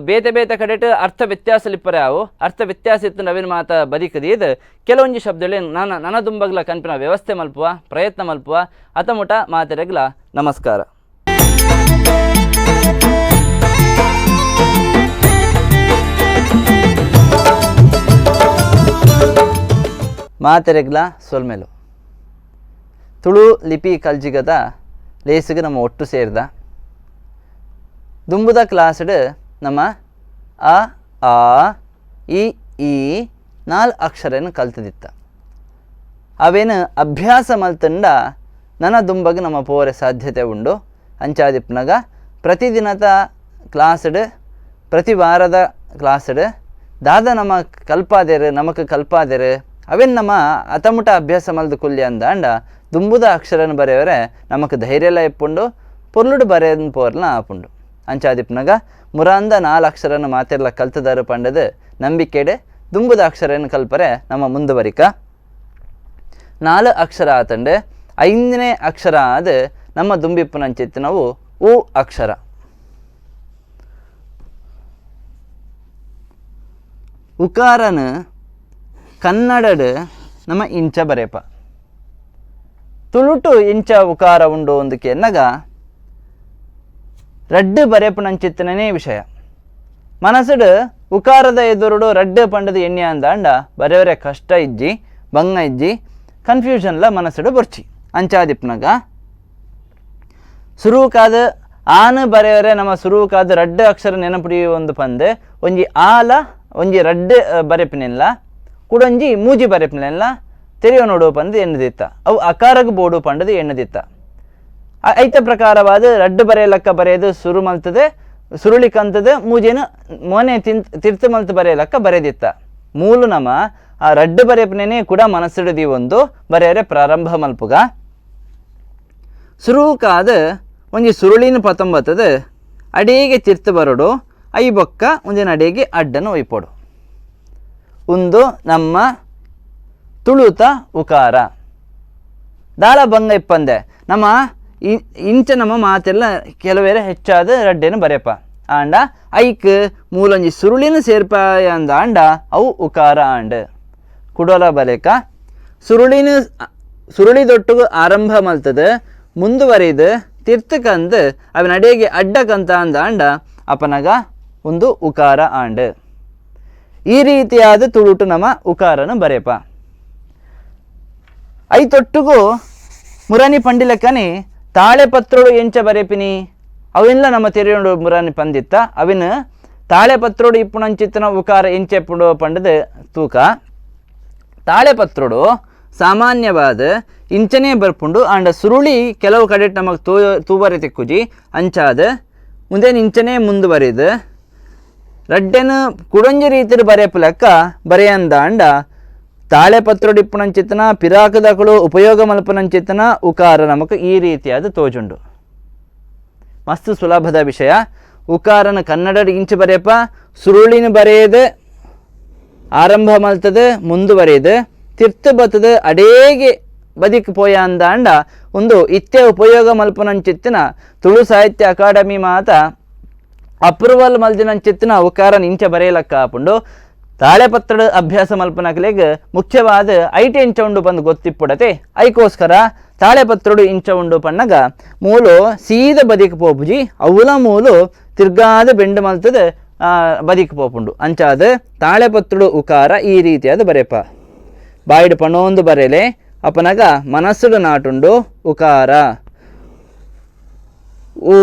ಬೇತೆ ಬೇತೆ ಕಡೆಟ್ ಅರ್ಥ ವ್ಯತ್ಯಾಸ ಲಿಪ್ಪರೆ ಅವು ಅರ್ಥ ವ್ಯತ್ಯಾಸ ಇತ್ತು ನವೀನ ಮಾತ ಬದಿಕದೀದ್ ಕೆಲವೊಂಜಿ ಶಬ್ದಗಳೇನು ನನ್ನ ನನ ದುಂಬಗ್ಲ ಕನ್ಪಿನ ವ್ಯವಸ್ಥೆ ಮಲ್ಪುವ ಪ್ರಯತ್ನ ಮಲ್ಪುವ ಅತಮುಟ ಮಾತೆರೆಗ್ಲ ನಮಸ್ಕಾರ. ಮಾತೆರೆಗ್ಲ ಸೊಲ್ಮೆಲು ತುಳು ಲಿಪಿ ಕಲ್ಜಿಗದ ಲೇಸಿಗೆ ನಮ್ಮ ಒಟ್ಟು ಸೇರ್ದ ದುಂಬುದ ಕ್ಲಾಸ್ಡ್ ನಮ್ಮ ಅ ಆ ಇ ಈ ನಾಲ್ ಅಕ್ಷರನ ಕಲ್ತದಿತ್ತ. ಅವೇನು ಅಭ್ಯಾಸ ಮಲ್ತಂಡ ನನ್ನ ದುಂಬಗ್ ನಮ್ಮ ಪೋರೆ ಸಾಧ್ಯತೆ ಉಂಡು. ಅಂಚಾದಿಪ್ಪನಗ ಪ್ರತಿದಿನದ ಕ್ಲಾಸ್ಡ್ ಪ್ರತಿ ವಾರದ ಕ್ಲಾಸ್ಡ್ ದಾದ ನಮ್ಮ ಕಲ್ಪಾದೆರು ನಮಕ್ ಕಲ್ಪಾದೆರು ಅವೇನು ನಮ್ಮ ಅತಮುಟ ಅಭ್ಯಾಸ ಮಲ್ದು ಕುಲ್ಯ ಅಂದಾಂಡ ದುಂಬುದ ಅಕ್ಷರನ ಬರೆಯವರೆ ನಮಕ್ ಧೈರ್ಯ ಎಲ್ಲ ಇಪ್ಪುಂಡು ಪೊರ್ಲುಡು ಬರೆಯನ್ ಪೋರ್ಲ ಆಪುಂಡು. ಅಂಚಾದಿಪ್ಪನಗ ಮುರಾಂದ ನಾಲ್ ಅಕ್ಷರನ ಮಾತೆರ್ಲ ಕಲ್ತದಾರು ಪಂಡದು ನಂಬಿಕೆಡೆ ದುಂಬುದ ಅಕ್ಷರನ ಕಲ್ಪರೆ ನಮ್ಮ ಮುಂದುವರಿಕ. ನಾಲ್ ಅಕ್ಷರ ಆತಂಡೆ ಐದನೇ ಅಕ್ಷರ ಆದ ನಮ್ಮ ದುಂಬಿಪ್ಪುನಂಚಿತ್ತಿನವು ಉ ಅಕ್ಷರ. ಉಕಾರನ ಕನ್ನಡಡ್ ನಮ್ಮ ಇಂಚ ಬರೇಪ ತುಳುಟು ಇಂಚ ಉಕಾರ ಉಂಡು ಒಂದಕ್ಕೆ ಎನ್ನಗ ರಡ್ಡು ಬರೇಪುನಂಚಿತ್ತನೇ ವಿಷಯ. ಮನಸ್ಸುಡು ಉಕಾರದ ಎದುರುಡು ರಡ್ಡು ಪಂಡದ ಎಣ್ಣೆ ಅಂದಾಂಡ ಬರೆಯವರೆ ಕಷ್ಟ ಇಜ್ಜಿ ಬಂಗ ಇಜ್ಜಿ ಕನ್ಫ್ಯೂಷನ್ಲ ಮನಸ್ಸುಡು ಬೊರ್ಚಿ. ಅಂಚಾದಿಪ್ಪನಗ ಸುರುಕಾದ ಆನು ಬರೆಯವರೆ ನಮ್ಮ ಸುರುಕಾದ ರಡ್ಡು ಅಕ್ಷರ ನೆನಪುಡಿ ಒಂದು ಪಂದು ಒಂಜಿ ಆಲ ಒಂಜಿ ರಡ್ಡು ಬರೆಪಿನೆಲ್ಲ ಕುಡೊಂಜಿ ಮೂಜಿ ಬರೆಪಿನೆಲ್ಲ ತೆರೆಯೋ ನೋಡು ಪಂದು ಎಣ್ಣದಿತ್ತ ಅವು ಅಕಾರಗ್ ಬೋಡು ಪಂಡದು ಎಣ್ಣದಿತ್ತ. ಐತ ಪ್ರಕಾರವಾದ ರಡ್ಡು ಬರೆಯಲಕ್ಕ ಬರೆಯದು ಸುರು ಮಲ್ತದೆ ಸುರುಳಿಕಂತದ ಮೂಜೇನು ಮೋನೆ ತಿರ್ತು ಮಲ್ತು ಬರೆಯಲಕ್ಕ ಬರೆದಿತ್ತ. ಮೂಲು ನಮ್ಮ ಆ ರಡ್ಡು ಬರೆಯಪನೇ ಕೂಡ ಮನಸ್ಸಿಡದಿ ಒಂದು ಬರೆಯರೆ ಪ್ರಾರಂಭ ಮಲ್ಪುಗ. ಸುರುಕಾದ ಒಂಜಿ ಸುರುಳಿನ ಪತೊಂಬತ್ತದ ಅಡಿಗೆ ತಿರ್ತು ಬರೋಡು I ಬೊಕ್ಕ ಒಂಜಿನ ಅಡಿಗೆ ಅಡ್ಡನ್ನು ಒಯ್ಪೋಡು. ಒಂದು ನಮ್ಮ ತುಳುತ ಉಕಾರ ದಾಲ ಬಂಗ ಇಪ್ಪಂದೆ ನಮ್ಮ ಇಂಚ ನಮ್ಮ ಮಾತೆಲ್ಲ ಕೆಲವೇರೆ ಹೆಚ್ಚಾದ ರಡ್ಡೇನು ಬರೆಯಪ್ಪ ಆಂಡ ಐಕ್ ಮೂಲೊಂಜಿ ಸುರುಳಿನ ಸೇರ್ಪಾಯ ಅಂದ ಆಂಡ ಅವು ಉಕಾರ ಆಂಡ್ ಕುಡೋಲ ಬಲೇಕ ಸುರುಳಿನ ಸುರುಳಿ ದೊಟ್ಟುಗು ಆರಂಭ ಮಲ್ತದ ಮುಂದುವರಿದು ತಿರ್ತಕಂದು ಅವನ ಅಡಿಗೆ ಅಡ್ಡಕಂತ ಅಂದ ಆಂಡ ಅಪನಗ ಒಂದು ಉಕಾರ ಆಂಡ್. ಈ ರೀತಿಯಾದ ತುಳುಟು ನಮ್ಮ ಉಕಾರನ ಬರೆಯಪ್ಪ. ಐತೊಟ್ಟುಗು ಮುರಾನಿ ಪಂಡಿಲಕ್ಕನಿ ತಾಳೆ ಪತ್ರೋಡು ಎಂಚ ಬರೆಪಿನಿ ಅವೆಲ್ಲ ನಮ್ಮ ತೆರೆಯೋಡು ಮುರಾನಿ ಪಂದಿತ್ತ ಅವಿನ ತಾಳೆ ಪತ್ರೋಡು ಇಪ್ಪುಣಂಚಿತ್ತನ ಉಕಾರ ಎಂಚೆಪ್ಪುಡು ಪಂಡದು ತೂಕ. ತಾಳೆ ಪತ್ರೋಡು ಸಾಮಾನ್ಯವಾದ ಇಂಚನೇ ಬರ್ಪುಂಡು ಆಂಡ ಸುರುಳಿ ಕೆಲವು ಕಡೆ ನಮಗೆ ತೂವರೆ ತಿಕ್ಕುಜಿ ಅಂಚಾದ ಮುಂದೆ ಇಂಚನೇ ಮುಂದುವರಿದು ರಡ್ಡೆನ ಕುಡೊಂಜಿ ರೀತಿಯ ಬರೆಯಪ್ಪು ಲೆಕ್ಕ ಬರೆಯಂದ ಅಂಡ ತಾಳೆ ಪತ್ರೋಡು ಇಪ್ಪುಣಂಚಿತ್ತನ ಪಿರಾಕದಕಳು ಉಪಯೋಗ ಮಲ್ಪನಂಚಿತ್ತನ ಉಕಾರ ನಮಕ್ ಈ ರೀತಿಯಾದ ತೋಜುಂಡು. ಮಸ್ತ್ ಸುಲಭದ ವಿಷಯ. ಉಕಾರನ ಕನ್ನಡ ಇಂಚ ಬರೆಯಪ್ಪ, ಸುರುಳಿನ ಬರೆಯದು ಆರಂಭ ಮಲ್ತದೆ ಮುಂದುವರೆಯದು ತಿರ್ತು ಬತ್ತದ ಅಡೇಗೆ ಬದಿಕ್ ಪೋಯ ಅಂದಾಂಡ ಒಂದು ಇತ್ತೆ ಉಪಯೋಗ ಮಲ್ಪನಂಚಿತ್ತಿನ ತುಳು ಸಾಹಿತ್ಯ ಅಕಾಡೆಮಿ ಮಾತ ಅಪ್ರೂವಲ್ ಮಲ್ದಿನಂಚಿತ್ತಿನ ಉಕಾರನ ಇಂಚ ಬರೆಯಲಕ್ಕ ಆಪುಂಡು. ತಾಳೆಪತ್ರದ ಅಭ್ಯಾಸ ಮಲ್ಪನಕಲೆಗ್ ಮುಖ್ಯವಾದ ಐಟೆ ಇಂಚ ಉಂಡು ಬಂದು ಗೊತ್ತಿಪ್ಪುಡತೆ. ಐಕೋಸ್ಕರ ತಾಳೆಪತ್ರಡು ಇಂಚ ಉಂಡು ಪಣ್ಣಗ ಮೂಲು ಸೀದ ಬದಿಕ್ ಪೋಪುಜಿ, ಅವುಲ ಮೂಲು ತಿರ್ಗಾದ ಬೆಂಡು ಮಲ್ತದ ಬದಿಕ್ ಪೋಪುಂಡು. ಅಂಚಾದ ತಾಳೆಪತ್ರಡು ಉಕಾರ ಈ ರೀತಿಯಾದ ಬರೆಪ. ಬಾಯಿಡು ಪಣೋಂದು ಬರೆಲೆ ಅಪನಗ ಮನಸ್ಸುಡು ನಾಟುಂಡು ಉಕಾರ ಊ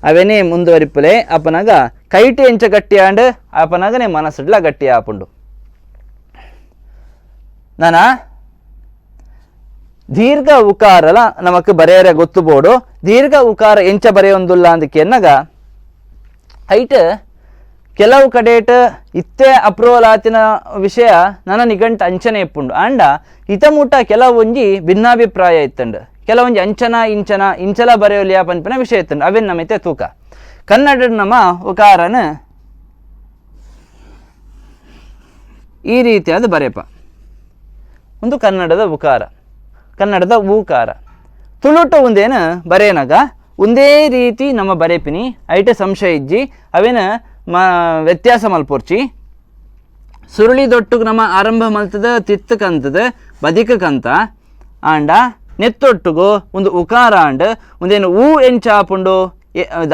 ಅವೆನೇ ಮುಂದುವರಿಪುಲೆ. ಅಪನಗ ಕೈಟು ಎಂಚ ಗಟ್ಟಿ ಆಂಡ್ ಅಪನಗನೆ ಮನಸ್ಸುಡ್ಲ ಗಟ್ಟಿ ಆಪುಂಡು. ನಾನ ದೀರ್ಘ ಉಕಾರಲ ನಮಕ್ ಬರೆಯರೆ ಗೊತ್ತು ಬೋಡು. ದೀರ್ಘ ಉಕಾರ ಎಂಚ ಬರೆಯೊಂದುಲ್ಲ ಅಂದಕ್ಕೆ ಎನ್ನಗ ಐಟ್ ಕೆಲವು ಕಡೆಟ್ ಇತ್ತೆ ಅಪ್ರೂವಲ್ ಆತಿನ ವಿಷಯ ನನ್ನ ನಿಘಂಟು ಅಂಚನೆ ಇಪ್ಪುಂಡು. ಆಂಡ ಇತ ಮುಟ ಕೆಲವೊಂಜಿ ಭಿನ್ನಾಭಿಪ್ರಾಯ ಇತ್ತಂಡು, ಕೆಲವೊಂಜಿ ಅಂಚನ ಇಂಚನ ಇಂಚಲ ಬರೆಯೋಲಿಯ ಪನ್ಪಿನ ವಿಷಯ ಇತ್ತಂಡು. ಅವೇನು ನಮಿತೆ ತೂಕ. ಕನ್ನಡ ನಮ್ಮ ಉಕಾರನ ಈ ರೀತಿಯಾದ ಬರೆಯಪ್ಪ. ಒಂದು ಕನ್ನಡದ ಉಕಾರ, ಕನ್ನಡದ ಊಕಾರ. ತುಳುಟ ಒಂದೇನು ಬರೆಯನಾಗ ಒಂದೇ ರೀತಿ ನಮ್ಮ ಬರೆಪಿನಿ, ಐಟ ಸಂಶಯ ಇಜ್ಜಿ, ಅವೇನ ವ್ಯತ್ಯಾಸ ಮಲ್ಪೊರ್ಚಿ. ಸುರುಳಿ ದೊಟ್ಟುಗ್ ನಮ್ಮ ಆರಂಭ ಮಲ್ತದ ತಿತ್ತಕಂತದ ಬದಿಕಂತ ಆಂಡ ನೆತ್ತೊಟ್ಟುಗು ಒಂದು ಉಕಾರ ಆಂಡ್ ಒಂದೇನು ಊ ಎಂಚ ಆಪುಂಡು,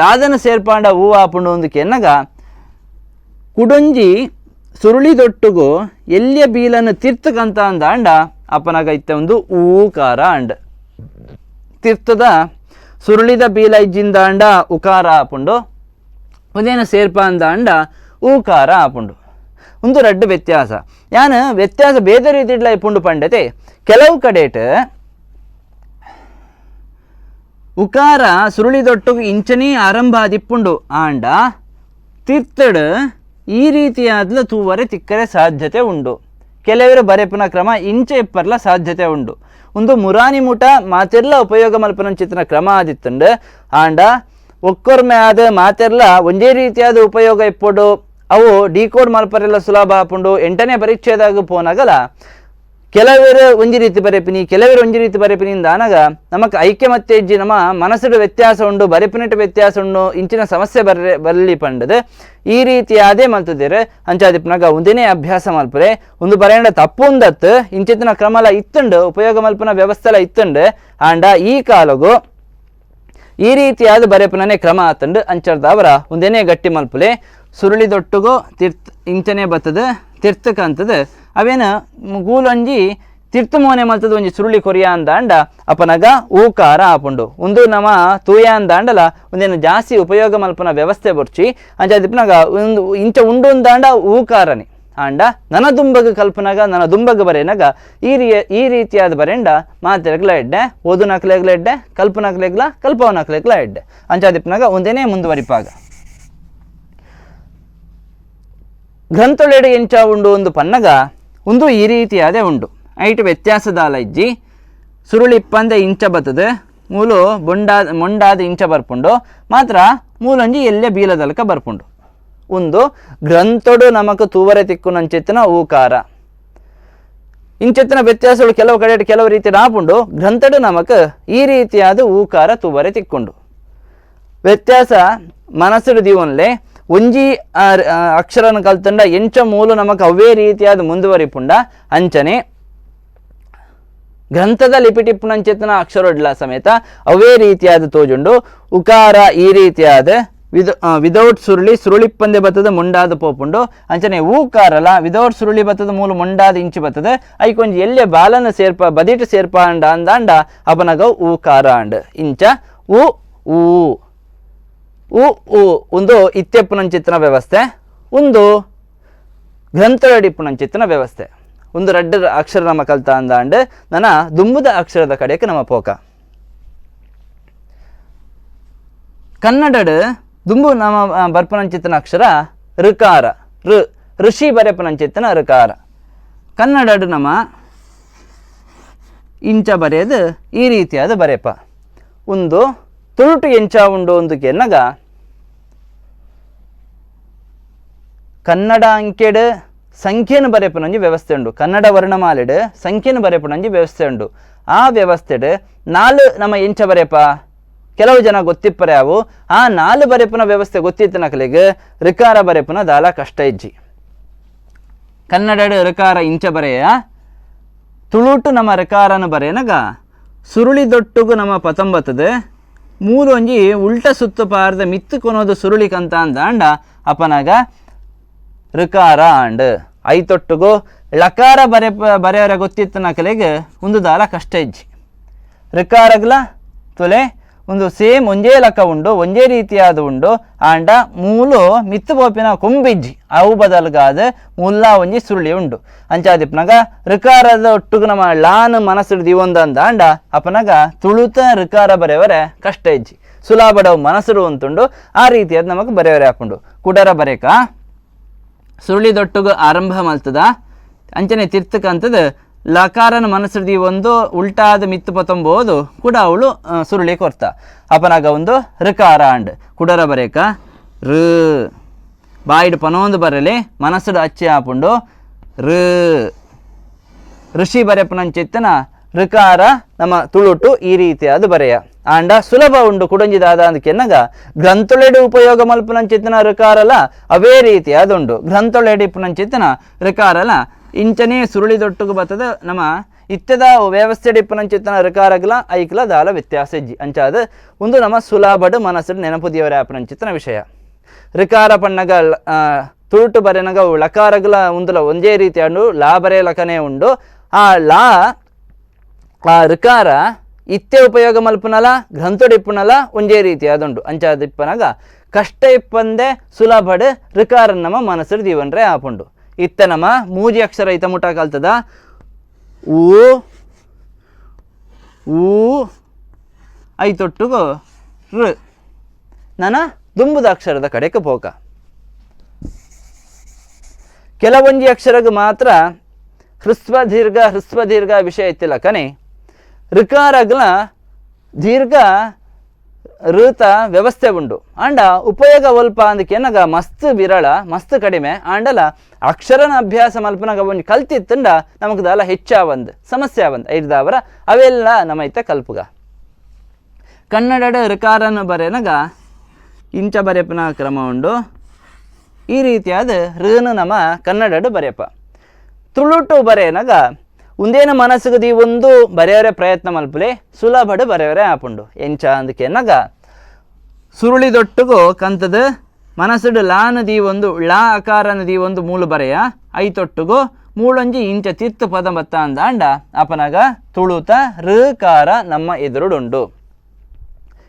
ದಾದನ ಸೇರ್ಪಾಂಡ ಹೂ ಆಪುಂಡು ಒಂದು ಕೆನ್ನಗ ಕುಡೊಂಜಿ ಸುರುಳಿ ದೊಟ್ಟುಗು ಎಲ್ಲಿಯ ಬೀಲನ್ನು ತಿರ್ತಕಂತ ಅಂದಾಂಡ ಅಪನಗ ಇತ್ತ ಒಂದು ಊಕಾರ ಅಂಡ್ ತಿರ್ತದ ಸುರುಳಿದ ಬೀಲ ಇಜ್ಜಿಂದಾಂಡ ಉಕಾರ ಆಪುಂಡು, ಒಂದೇನು ಸೇರ್ಪ ಅಂದಾಂಡ ಊಕಾರ ಆಪುಂಡು. ಒಂದು ರಡ್ಡು ವ್ಯತ್ಯಾಸ. ಯಾನ್ ವ್ಯತ್ಯಾಸ ಬೇರೆ ರೀತಿಡ್ಲ ಇಪ್ಪುಂಡು ಪಂಡತೆ. ಕೆಲವು ಕಡೆಟ್ ಉಕಾರ ಸುರುಳಿದೊಟ್ಟುಗು ಇಂಚನೇ ಆರಂಭ ಆದಿಪ್ಪುಂಡು ಆಂಡ ತಿರ್ತಡು ಈ ರೀತಿಯಾದ್ಲ ತೂವರೆ ತಿಕ್ಕರೆ ಸಾಧ್ಯತೆ ಉಂಡು. ಕೆಲವರು ಬರೆಪಿನ ಕ್ರಮ ಇಂಚ ಇಪ್ಪರ್ಲ ಸಾಧ್ಯತೆ ಉಂಡು. ಒಂದು ಮುರಾನಿ ಮುಟ ಮಾತೆರ್ಲ ಉಪಯೋಗ ಮಲ್ಪನಂಚಿತ್ತಿನ ಕ್ರಮ ಆದಿತ್ತುಂಡು. ಆಂಡ ಒಕ್ಕೊರ್ಮೆ ಆದ ಮಾತೆರ್ಲ ಒಂದೇ ರೀತಿಯಾದ ಉಪಯೋಗ ಇಪ್ಪೊಡು, ಅವು ಡಿಕೋಡ್ ಮಲ್ಪರೆಲ್ಲ ಸುಲಭ ಆಪುಂಡು. ಎಂಟನೇ ಪರೀಕ್ಷೆದಾಗ ಪೋನಾಗಲ ಕೆಲವರು ಒಂಜಿ ರೀತಿ ಬರೆಪಿನಿ, ಕೆಲವರು ಒಂಜಿ ರೀತಿ ಬರೆಪಿನಿ ಅಂದಾನಗ ನಮಕ್ ಐಕ್ಯಮತ್ಯ ಇಜ್ಜಿ, ನಮ್ಮ ಮನಸ್ಸುಡು ವ್ಯತ್ಯಾಸ ಉಂಡು, ಬರೆಪಿನಟ್ಟು ವ್ಯತ್ಯಾಸ ಉಂಡು, ಇಂಚಿನ ಸಮಸ್ಯೆ ಬರ್ಲಿ ಪಂಡದು ಈ ರೀತಿಯಾದೇ ಮಲ್ತದಿರು. ಅಂಚಾದಿಪ್ಪನಾಗ ಒಂದೇನೇ ಅಭ್ಯಾಸ ಮಲ್ಪರೆ ಒಂದು ಬರೆಯಂಡ ತಪ್ಪು ಉಂದತ್ತು ಇಂಚಿತ್ತಿನ ಕ್ರಮಲ ಇತ್ತುಂಡು, ಉಪಯೋಗ ಮಲ್ಪನ ವ್ಯವಸ್ಥೆಲ ಇತ್ತುಂಡು. ಆಂಡ ಈ ಕಾಲಗು ಈ ರೀತಿಯಾದ ಬರೆಪುನನೇ ಕ್ರಮ ಆತಂಡು. ಅಂಚರ್ದವರ ಒಂದೇನೇ ಗಟ್ಟಿ ಮಲ್ಪುಲೆ. ಸುರುಳಿ ದೊಟ್ಟುಗು ತಿರ್ತ್ ಇಂಚನೆ ಬತ್ತದ ತಿರ್ತಕಂತದ ಅವೇನ ಗೂಲೊಂಜಿ ತಿರ್ತು ಮೋನೆ ಮಲ್ತದ ಒಂಜಿ ಸುರುಳಿ ಕೊರಿಯ ಅಂದಾಂಡ ಅಪನಗ ಊಕಾರ ಆಪುಂಡು. ಒಂದು ನಮ ತೂಯ ಅಂದಾಂಡಲ ಒಂದೇನು ಜಾಸ್ತಿ ಉಪಯೋಗ ಮಲ್ಪನ ವ್ಯವಸ್ಥೆ ಬೊರ್ಚಿ. ಅಂಚಾದಿಪ್ಪನಾಗ ಒಂದು ಇಂಚ ಉಂಡು ಅಂದಾಂಡ ಊಕಾರನೆ ಆಂಡ ನನ ದುಂಬಗ ಕಲ್ಪನಾಗ ನನ ದುಂಬಗ ಬರೆನಾಗ ಈ ರೀತಿಯಾದ ಬರೆಂಡ ಮಾತೆರ್ಗ್ಲ ಎಡ್ಡೆ, ಓದುನಕ್ಲೆಗ್ಲ ಎಡ್ಡೆ, ಕಲ್ಪನಕ್ಲೆಗ್ಲ ಕಲ್ಪವನಕ್ಲೆಗ್ಲ ಎಡ್ಡೆ. ಅಂಚಾದಿಪ್ಪನಾಗ ಒಂದೇನೇ ಮುಂದುವರಿಪಾಗ ಗ್ರಂಥೊಳೆಡೆ ಎಂಚ ಉಂಡು ಒಂದು ಪನ್ನಗ ಒಂದು ಈ ರೀತಿಯಾದೆ ಉಂಡು. ಐಟ್ ವ್ಯತ್ಯಾಸದಾಲ ಇಜ್ಜಿ. ಸುರುಳಿ ಇಪ್ಪಂದೆ ಇಂಚ ಬತ್ತದ, ಮೂಲು ಬೊಂಡಾದ ಮೊಂಡಾದ ಇಂಚ ಬರ್ಪುಂಡು, ಮಾತ್ರ ಮೂಲೊಂಜಿ ಎಲ್ಲೆ ಬೀಲದಲ್ಕ ಬರ್ಪುಂಡು. ಒಂದು ಗ್ರಂಥೊಡು ನಮಕ್ ತೂವರೆ ತಿಕ್ಕುನಂಚಿತ್ತಿನ ಊಕಾರ ಇಂಚೆತ್ತಿನ ವ್ಯತ್ಯಾಸಗಳು ಕೆಲವು ಕಡೆ ಕೆಲವು ರೀತಿ ಆಪುಂಡು. ಗ್ರಂಥಡು ನಮಕ್ ಈ ರೀತಿಯಾದ ಊಕಾರ ತೂವರೆ ತಿಕ್ಕೊಂಡು ವ್ಯತ್ಯಾಸ ಮನಸ್ಸುಡು ದೀವನ್ಲೆ. ಒಂಜಿ ಅಕ್ಷರನ ಕಲ್ತಂಡ ಎಂಚ ಮೂಲು ನಮಕ್ ಅವೇ ರೀತಿಯಾದ ಮುಂದುವರಿಪುಂಡ. ಅಂಚನೆ ಗ್ರಂಥದ ಲಿಪಿಟಿಪ್ಪುನಂಚಿತ್ತಿನ ಅಕ್ಷರೊಡ್ಲ ಸಮೇತ ಅವೇ ರೀತಿಯಾದ ತೋಜುಂಡು. ಉಕಾರ ಈ ರೀತಿಯಾದ ವಿದೌಟ್ ಸುರುಳಿ ಸುರುಳಿಪ್ಪಂದೆ ಬತ್ತದ ಮುಂಡಾದ ಪೋಪುಂಡು. ಅಂಚನೆ ಊಕಾರಲ ವಿದೌಟ್ ಸುರುಳಿ ಬತ್ತದ ಮೂಲು ಮುಂಡಾದ ಇಂಚು ಬತ್ತದ. ಐಕೊಂಜಿ ಎಲ್ಲೆ ಬಾಲನ ಸೇರ್ಪ ಬದಿಟ್ ಸೇರ್ಪ ಅಂಡ ಅಂದಾಂಡ ಅಪನಗ ಊಕಾರ ಅಂಡ್ ಇಂಚ ಉ ಊ ಉ ಉ ಒಂದು ಇತ್ತೆಪ್ಪುನಂಚಿತ್ತಿನ ವ್ಯವಸ್ಥೆ, ಒಂದು ಗ್ರಂಥದಡಿಪ್ಪುನಂಚಿತ್ತಿನ ವ್ಯವಸ್ಥೆ. ಒಂದು ರಡ್ಡ ಅಕ್ಷರ ನಮ್ಮ ಕಲ್ತ ಅಂದಾಂಡ್ ನನ್ನ ದುಂಬುದ ಅಕ್ಷರದ ಕಡೆಗೆ ನಮ್ಮ ಪೋಕ. ಕನ್ನಡಡ್ ದುಂಬು ನಮ್ಮ ಬರ್ಪನಂಚಿತ್ತಿನ ಅಕ್ಷರ ಋಕಾರ, ಋ ಋಷಿ ಬರೆಪನಂಚಿತ್ತಿನ ಋಕಾರ. ಕನ್ನಡಡ್ ನಮ್ಮ ಇಂಚ ಬರೆಯದು ಈ ರೀತಿಯಾದ ಬರೆಪ. ಒಂದು ತುಳುಟು ಎಂಚ ಉಂಡು ಒಂದು ಕೆನ್ನಗ ಕನ್ನಡ ಅಂಕೆಡ್ ಸಂಖ್ಯೆನು ಬರೆಪುನಂಜಿ ವ್ಯವಸ್ಥೆ ಉಂಡು. ಕನ್ನಡ ವರ್ಣಮಾಲೆಡ್ ಸಂಖ್ಯೆನು ಬರೆಪುನಂಜಿ ವ್ಯವಸ್ಥೆ ಉಂಡು. ಆ ವ್ಯವಸ್ಥೆಡ್ ನಾಲ್ ನಮ್ಮ ಎಂಚ ಬರೆಪ ಕೆಲವು ಜನ ಗೊತ್ತಿಪ್ಪರೆ ಅವು. ಆ ನಾಲ್ ಬರೆಪುನ ವ್ಯವಸ್ಥೆ ಗೊತ್ತಿತ್ತನಕಲೆಗ್ ಋಕಾರ ಬರೆಪುನ ದಾಲ ಕಷ್ಟ ಇಜ್ಜಿ. ಕನ್ನಡಡ್ ಋಕಾರ ಇಂಚ ಬರೆಯ, ತುಳುಟು ನಮ್ಮ ಋಕಾರನು ಬರೆಯನಗ ಸುರುಳಿ ದೊಟ್ಟುಗು ನಮ್ಮ ಪತಂಬತ್ತದ ಮೂರು ಒಂಜಿ ಉಲ್ಟ ಸುತ್ತು ಪಾರದ ಮಿತ್ತು ಕೊನೋದು ಸುರುಳಿ ಕಂತ ಅಂದಾಂಡ ಅಪನಗ ಋಕಾರ ಆಂಡ್. ಐತೊಟ್ಟುಗು ಲಕಾರ ಬರೆಯವರ ಗೊತ್ತಿತ್ತನಕಲೆಗ್ ಒಂದು ದಾಲ ಕಷ್ಟ ಇಜ್ಜಿ. ಋಕಾರಗ್ಲ ತುಲೆ ಒಂದು ಸೇಮ್ ಒಂಜೇ ಲಕ ಉಂಡು, ಒಂಜೇ ರೀತಿಯಾದ ಉಂಡು. ಆಂಡ ಮೂಲು ಮಿತ್ತು ಪೋಪಿನ ಕೊಂಬಿಜ್ಜಿ, ಅವು ಬದಲ್ಗಾದ ಮುಲ್ಲ ಒಂಜಿ ಸುರುಳಿ ಉಂಡು. ಅಂಚಾದಿಪ್ಪನಾಗ ಋಕಾರದ ಒಟ್ಟುಗು ನಮ್ಮ ಲಾನ್ ಮನಸ್ಸು ದಿವೊಂದಂದ ಆಂಡ ಅಪನಗ ತುಳುತ ಋಕಾರ ಬರೆಯವರೆ ಕಷ್ಟ ಇಜ್ಜಿ, ಸುಲಾಬಡವು ಮನಸ್ಸುಡು ಅಂತುಂಡು. ಆ ರೀತಿಯಾದ ನಮಗ್ ಬರೆಯವರೆ ಹಾಪುಂಡು. ಕುಡರ ಬರೇಕ ಸುರುಳಿ ದೊಟ್ಟುಗು ಆರಂಭ ಮಲ್ತದ ಅಂಚನೆ ತಿರ್ತಕಂತದ ಲಕಾರನ ಮನಸ್ಸು ಒಂದು ಉಲ್ಟಾದ ಮಿತ್ತು ಪತೊಂಬೋದು ಕೂಡ ಅವಳು ಸುರುಳಿ ಕೊರ್ತ. ಅಪನಾಗ ಒಂದು ಋಕಾರ ಅಂಡ್. ಕುಡರ ಬರೇಕ ಋ ಬಾಯಿಡು ಪನೊಂದು ಬರಲಿ ಮನಸ್ಸುಡು ಅಚ್ಚಿ ಆಪುಂಡು. ಋ ಋಷಿ ಬರೆಪುನಂಚಿತ್ತನ ಋಕಾರ ನಮ್ಮ ತುಳುಟು ಈ ರೀತಿಯಾದ ಬರೆಯ. ಆಂಡ ಸುಲಭ ಉಂಡು ಕುಡಂಜಿ ದಾದ ಅಂದಕೆನ್ನಗ ಗ್ರಂಥೊಳೆಡು ಉಪಯೋಗ ಮಲ್ಪುನಂಚಿತ್ತನ ಋಕಾರಲ ಅವೇ ರೀತಿಯಾದ ಉಂಡು. ಗ್ರಂಥೊಳೆಡು ಇಪ್ಪುನಂಚಿತ್ತನ ಋಕಾರಲ ಇಂಚನೇ ಸುರುಳಿ ದೊಟ್ಟುಗು ಬತ್ತದ. ನಮ್ಮ ಇತ್ತದ ವ್ಯವಸ್ಥೆ ಇಪ್ಪುನಂಚಿತ್ತನ ಋಕಾರಗ್ಲ ಐಕ್ಲ ದಾಲ ವ್ಯತ್ಯಾಸ ಇಜ್ಜಿ. ಅಂಚಾದ ಒಂದು ನಮ್ಮ ಸುಲಭಡು ಮನಸ್ಸು ನೆನಪು ದೇವರ ಆಪುನಂಚಿತ್ತನ ವಿಷಯ. ಋಕಾರ ಪಣ್ಣಗ ತುಳುಟು ಬರೆನಗ ಲಕಾರಗ್ಲ ಉಂದುಲ ಒಂದೇ ರೀತಿ ಉಂಡು, ಲಾ ಬರೆ ಲಕನೇ ಉಂಡು. ಆ ಲಾ ಆ ಋಕಾರ ಇತ್ತೆ ಉಪಯೋಗ ಮಲ್ಪುನಲ ಗ್ರಂಥೊಡಿಪ್ಪುನಲ ಒಂಜೇ ರೀತಿಯಾದುಂಡು. ಅಂಚಾದಿಪ್ಪನಗ ಕಷ್ಟ ಇಪ್ಪಂದೆ ಸುಲಭಡ್ ಋಕಾರ ನಮ್ಮ ಮನಸ್ಸು ದೀವನ್ರೆ ಆಪುಂಡು. ಇತ್ತ ನಮ್ಮ ಮೂಜಿ ಅಕ್ಷರ ಇತ ಮುಟ ಕಲ್ತದ ಊ ಊ ಐತೊಟ್ಟುಗು ಋ. ನನ ದುಂಬುದ ಅಕ್ಷರದ ಕಡೆಗೆ ಪೋಕ. ಕೆಲವೊಂಜಿ ಅಕ್ಷರಗ್ ಮಾತ್ರ ಹ್ರಸ್ವ ದೀರ್ಘ ಹ್ರಸ್ವ ದೀರ್ಘ ವಿಷಯ ಇತ್ತಿಲ್ಲ ಕನೆ. ಋಕಾರಗ್ಲ ದೀರ್ಘ ಋತ ವ್ಯವಸ್ಥೆ ಉಂಡು. ಆಂಡ ಉಪಯೋಗ ಒಲ್ಪ ಅಂದಕೆನಗ ಮಸ್ತ್ ವಿರಳ ಮಸ್ತ್ ಕಡಿಮೆ. ಆಂಡಲ ಅಕ್ಷರನ ಅಭ್ಯಾಸ ಮಲ್ಪನಾಗ ಒಂಜಿ ಕಲ್ತಿತ್ತಂಡ ನಮಕ್ ದಾಲ ಹೆಚ್ಚಾವಂದ್ ಸಮಸ್ಯೆ ಆವಂದ್ ಐದಾವರ ಅವೆಲ್ಲ ನಮೈತ ಕಲ್ಪುಗ. ಕನ್ನಡದ ಋಕಾರನ ಬರೆನಗ ಇಂಚ ಬರೆಪನ ಕ್ರಮ ಉಂಡು. ಈ ರೀತಿಯಾದ ಋನು ನಮ್ಮ ಕನ್ನಡಡು ಬರೆಯಪ್ಪ. ತುಳುಟು ಬರೆಯನಗ ಉಂದೇನ ಮನಸ್ಸುಗದಿ ಒಂದು ಬರೆಯವರೆ ಪ್ರಯತ್ನ ಮಲ್ಪಲೆ ಸುಲಭಡು ಬರೆಯವರೆ ಆಪುಂಡು. ಎಂಚ ಅಂದಕೆನಗ ಸುರುಳಿ ದೊಟ್ಟುಗು ಕಂತದ ಮನಸ್ಸುಡು ಲಾ ನದಿ ಒಂದು ಲಾ ಅಕಾರ ನದಿ ಒಂದು ಮೂಲು ಬರೆಯ ಐತೊಟ್ಟುಗು ಮೂಳೊಂಜಿ ಇಂಚ ತಿರ್ತು ಪದ ಬತ್ತ ಅಂದಾಂಡ ಅಪನಗ ತುಳುತ ಋಕಾರ ನಮ್ಮ ಎದುರುಡುಂಡು.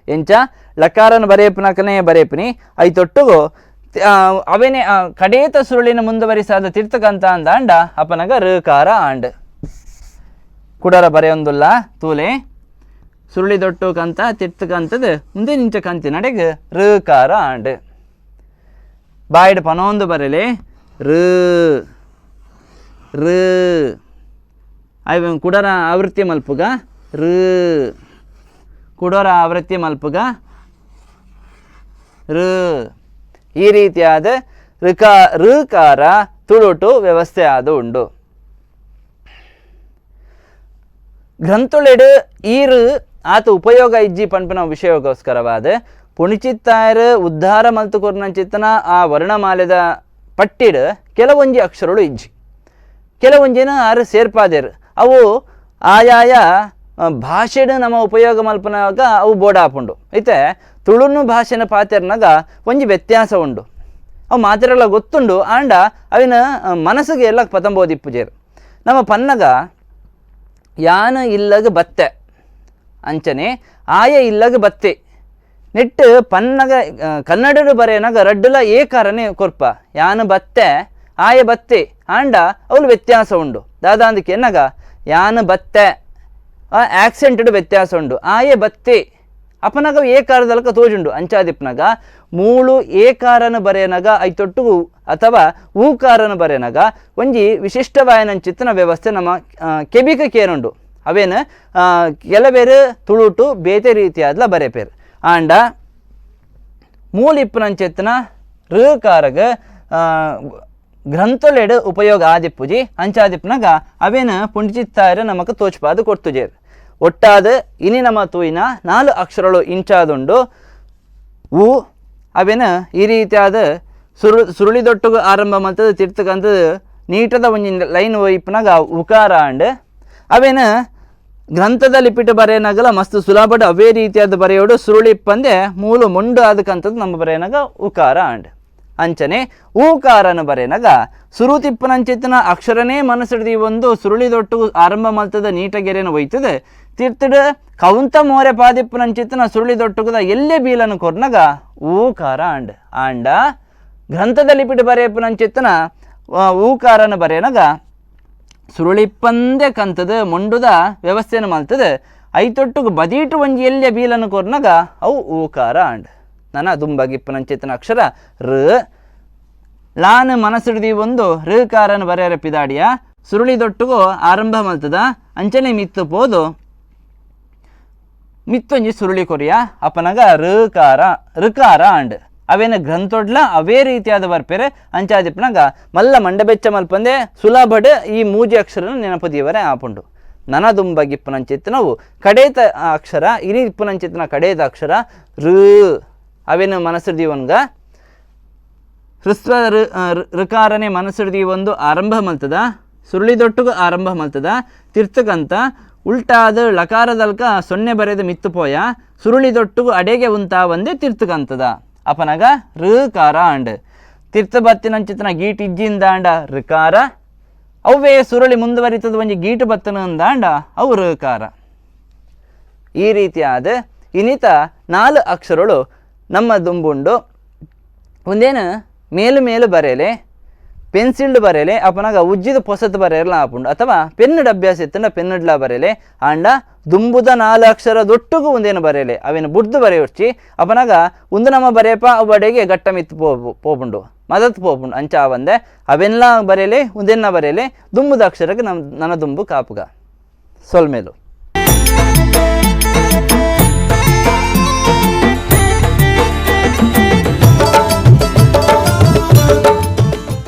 ಎಂಚ ಲಕಾರನ ಬರೆಯಪನಕನೇ ಬರೆಯಪನಿ ಐತೊಟ್ಟುಗು ಅವೇನೆ ಕಡೇತ ಸುರುಳಿನ ಮುಂದುವರಿಸಾದ ತಿರ್ತಕಂತ ಅಂದಾಂಡ ಅಪನಗ ಋಕಾರ ಆಂಡ್. ಕುಡರ ಬರೆಯೊಂದುಲ್ಲ ತೂಲೆ ಸುರುಳಿ ದೊಟ್ಟು ಕಂತ ತಿರ್ತಕಂತದ ಮುಂದೆ ನಿಂಚ ಕಂತಿ ನಡೆಗ್ ಋಕಾರ ಆಂಡ್. ಬಾಯಿಡ್ ಪನೊಂದು ಬರೆಲೆ ಋ ಋ ಅಯ್ಯ ಕುಡರ ಆವೃತ್ತಿ ಮಲ್ಪುಗ ಋ ಕುಡರ ಆವೃತ್ತಿ ಮಲ್ಪುಗ ಋ. ಈ ರೀತಿಯಾದ ಋಕಾರ ತುಳುಟು ವ್ಯವಸ್ಥೆ ಆದ ಉಂಡು. ಗ್ರಂಥೊಳೆಡು ಈರು ಆತ ಉಪಯೋಗ ಇಜ್ಜಿ ಪನ್ಪಿನ ವಿಷಯಕ್ಕೋಸ್ಕರವಾದ ಪುಣಿಚಿತ್ತಾಯರು ಉದ್ಧಾರ ಮಲ್ತು ಕೊರ್ನಂಚಿತ್ತನ ಆ ವರ್ಣಮಾಲೆದ ಪಟ್ಟಿಡ್ ಕೆಲವೊಂಜಿ ಅಕ್ಷರಗಳು ಇಜ್ಜಿ, ಕೆಲವೊಂಜಿನ ಆರು ಸೇರ್ಪಾದೇರು. ಅವು ಆಯಾಯ ಭಾಷೆಡ್ ನಮ್ಮ ಉಪಯೋಗ ಮಲ್ಪನಾಗ ಅವು ಬೋಡಾಪುಂಡು. ಐತೆ ತುಳುನು ಭಾಷೆನ ಪಾತೆರ್ನಾಗ ಒಂಜಿ ವ್ಯತ್ಯಾಸ ಉಂಡು. ಅವು ಮಾತೆರೆಲ್ಲ ಗೊತ್ತುಂಡು ಆಂಡ ಅವಿನ ಮನಸ್ಸಿಗೆ ಎಲ್ಲ ಪತಂಬೋದಿಪ್ಪುಜೇರು. ನಮ್ಮ ಪನ್ನಗ ಯಾನ ಇಲ್ಲಗ ಬತ್ತೆ ಅಂಚನೆ ಆಯ ಇಲ್ಲಗ ಬತ್ತೆ ನೆಟ್ಟು ಪನ್ನಗ ಕನ್ನಡಡು ಬರೆಯನಾಗ ರಡ್ಡುಲ ಏಕಾರನೆ ಕೊರ್ಪ ಯಾನ ಬತ್ತೆ ಆಯ ಬತ್ತೆ ಆಂಡ ಅವಳು ವ್ಯತ್ಯಾಸ ಉಂಡು. ದಾದಾಂದಕ್ಕೆ ಎನ್ನಗ ಯಾನ ಬತ್ತೆ ಆ ಆಕ್ಸೆಂಟೆಡ್ ವ್ಯತ್ಯಾಸ ಉಂಡು. ಆಯ ಬತ್ತೆ ಅಪನಗ ಏಕಾರದಲ್ಕ ತೋಜುಂಡು. ಅಂಚಾದಿಪ್ಪನಾಗ ಮೂಳು ಏಕಾರನ ಬರೆಯನಗ ಐತೊಟ್ಟು ಅಥವಾ ಊಕಾರನ ಬರೆಯನಗ ಒಂಜಿ ವಿಶಿಷ್ಟವಾಯನಂಚಿತ್ತನ ವ್ಯವಸ್ಥೆ ನಮ್ಮ ಕೆಬಿಕ ಕೇನುಂಡು. ಅವೇನು ಕೆಲಬೇರು ತುಳುಟು ಬೇತೆ ರೀತಿಯಾದ್ಲ ಬರೆಪೇರು. ಆಂಡ ಮೂಲಿಪ್ಪುನಂಚೆತ್ತನ ಋಕಾರಗ ಗ್ರಂಥಲೆಡ್ ಉಪಯೋಗ ಆದಿಪ್ಪುಜಿ. ಅಂಚಾದಿಪ್ಪುನಗ ಅವೇನ ಪುಂಡಿಚಿತ್ತಾರ ನಮಕ್ ತೋಚ್ಪಾದು ಕೊರ್ತುಜೇರ್. ಒಟ್ಟಾದ ಇನಿ ನಮ ತೂಯಿನ ನಾಲು ಅಕ್ಷರಗಳು ಇಂಚಾದುಂಡು. ಉ ಅವೇನ ಈ ರೀತಿಯಾದ ಸುರುಳಿದೊಟ್ಟುಗು ಆರಂಭ ಮಲ್ತದ ತಿರ್ತಕಂತದ ನೀಟದ ಒಂಜಿ ಲೈನ್ ಒಯ್ಪುನಗ ಉಕಾರ ಅಂಡ್. ಅವೇನ ಗ್ರಂಥದ ಲಿಪಿಟ್ ಬರೆಯನಾಗಲ ಮಸ್ತ್ ಸುಲಭಡ್ ಅವೇ ರೀತಿಯಾದ ಬರೆಯೋಡು ಸುರುಳಿಪ್ಪಂದೆ ಮೂಲು ಮೊಂಡು ಆದಕ್ಕಂಥದ್ದು ನಮ್ಮ ಬರೆಯನಾಗ ಉಕಾರ ಅಂಡ್. ಅಂಚನೆ ಊಕಾರನ ಬರೆಯನಾಗ ಸುರುತಿಪ್ಪನಂಚಿತ್ತನ ಅಕ್ಷರನೇ ಮನಸ್ಸಿಡ್ದು ಒಂದು ಸುರುಳಿದೊಟ್ಟು ಆರಂಭ ಮಲ್ತದ ನೀಟಗೆರೆನ ಒಯ್ತದೆ ತೀರ್ಥಡು ಕೌಂತ ಮೋರೆ ಪಾದಿಪ್ಪನಂಚಿತ್ತನ ಸುರುಳಿದೊಟ್ಟುಗದ ಎಲ್ಲೇ ಬೀಲನ್ನು ಕೊರ್ನಗ ಊಕಾರ ಅಂಡ್. ಆಂಡ ಗ್ರಂಥದ ಲಿಪಿಟ್ ಬರೆಯಪ್ಪನಂಚಿತ್ತನ ಊಕಾರನ ಬರೆಯನಾಗ ಸುರುಳಿಪ್ಪಂದೆ ಕಂತದ ಮೊಂಡುದ ವ್ಯವಸ್ಥೆಯನ್ನು ಮಲ್ತದೆ ಐತೊಟ್ಟುಗು ಬದೀಟು ಒಂಜಿ ಎಲ್ಲೆ ಬೀಲನ್ನು ಕೊರ್ನಗ ಅವು ಊಕಾರ ಅಂಡ್. ನನ ದುಂಬಗಿಪ್ಪನಂಚಿತ್ತನ ಅಕ್ಷರ ಋ ಲಾನ್ ಮನಸ್ಸಿಡ್ದಿ ಒಂದು ಋಕಾರನ ಬರೆಯರ ಪಿದಾಡಿಯ ಸುರುಳಿದೊಟ್ಟುಗು ಆರಂಭ ಮಲ್ತದ ಅಂಚನೆ ಮಿತ್ತು ಪೋದು ಮಿತ್ತೊಂಜಿ ಸುರುಳಿ ಕೊರಿಯ ಅಪನಗ ಋಕಾರ ಋಕಾರ ಅಂಡ್. ಅವೇನ ಗ್ರಂಥೊಡ್ಲ ಅವೇ ರೀತಿಯಾದ ಬರ್ಪೆರೆ. ಅಂಚಾದಿಪ್ಪನಗ ಮಲ್ಲ ಮಂಡಬೆಚ್ಚ ಮಲ್ಪಂದೆ ಸುಲಭಡ್ ಈ ಮೂಜಿ ಅಕ್ಷರನ ನೆನಪು ದೀವರೆ ಆಪುಂಡು. ನನ ದುಂಬಗಿಪ್ಪುನಂಚಿತ್ತನವು ಕಡೇತ ಅಕ್ಷರ ಇನಿ ಇಪ್ಪುನಂಚಿತ್ತನ ಕಡೇತ ಅಕ್ಷರ ಋ. ಅವೇನು ಮನಸ್ಸು ದೀವನ್ಗ ಹ್ರಸ್ವ ಋಕಾರನೆ ಮನಸ್ಸಿಡ್ದು ಒಂದು ಆರಂಭ ಮಲ್ತದ ಸುರುಳಿದೊಟ್ಟುಗು ಆರಂಭ ಮಲ್ತದ ತಿರ್ತಕಂತ ಉಲ್ಟಾದ ಲಕಾರದಲ್ಕ ಸೊನ್ನೆ ಬರೆದ ಮಿತ್ತು ಪೋಯ ಸುರುಳಿದೊಟ್ಟುಗು ಅಡೆಗೆ ಉಂತಾ ಒಂದೇ ತಿರ್ತಕಂತದ ಅಪನಗ ಋಕಾರ ಅಂಡ್. ತಿರ್ತ ಬತ್ತಿನಂಚಿತನ ಗೀಟ್ ಇಜ್ಜಿಂದಾಂಡ ಋಕಾರ, ಅವೇ ಸುರುಳಿ ಮುಂದುವರಿತದ ಒಂಜಿ ಗೀಟು ಬತ್ತನ ಅಂದಾಂಡ ಅವು ಋಕಾರ. ಈ ರೀತಿಯಾದ ಇನ್ನಿತ ನಾಲು ಅಕ್ಷರಗಳು ನಮ್ಮ ದುಂಬುಂಡು. ಒಂದೇನು ಮೇಲು ಮೇಲು ಬರೆಯಲೆ ಪೆನ್ಸಿಲ್ಡ್ ಬರೆಯಲೆ ಅಪನಗ ಉಜ್ಜಿದ ಪೊಸತ್ ಬರೆಯಲ್ಲ ಆಪುಂಡು, ಅಥವಾ ಪೆನ್ನುಡ್ ಅಭ್ಯಾಸ ಇತ್ತಂಡ ಪೆನ್ನುಡ್ಲ ಬರೆಯಲೆ. ಆಂಡ ದುಂಬುದ ನಾಲು ಅಕ್ಷರ ದೊಟ್ಟುಗು ಒಂದೇನು ಬರೆಯಲೆ, ಅವೇನು ಬುಡ್ದು ಬರೆಯೊಡ್ಚಿ. ಅಪನಗ ಒಂದು ನಮ್ಮ ಬರೆಯಪ ಅವು ಅಡೆಗೆ ಗಟ್ಟ ಮಿತ್ತು ಪೋಪುಂಡು ಮದತ್ ಪೋಪುಂಡು. ಅಂಚ ಆವಂದೆ ಅವೆಲ್ಲ ಬರೆಯಲೆ, ಒಂದೆನ್ನ ಬರೆಯಲೆ, ದುಂಬುದ ಅಕ್ಷರಕ್ಕೆ ನಮ್ಮ ನನ್ನ ದುಂಬು ಕಾಪುಗ ಸೊಲ್ಮೇಲು.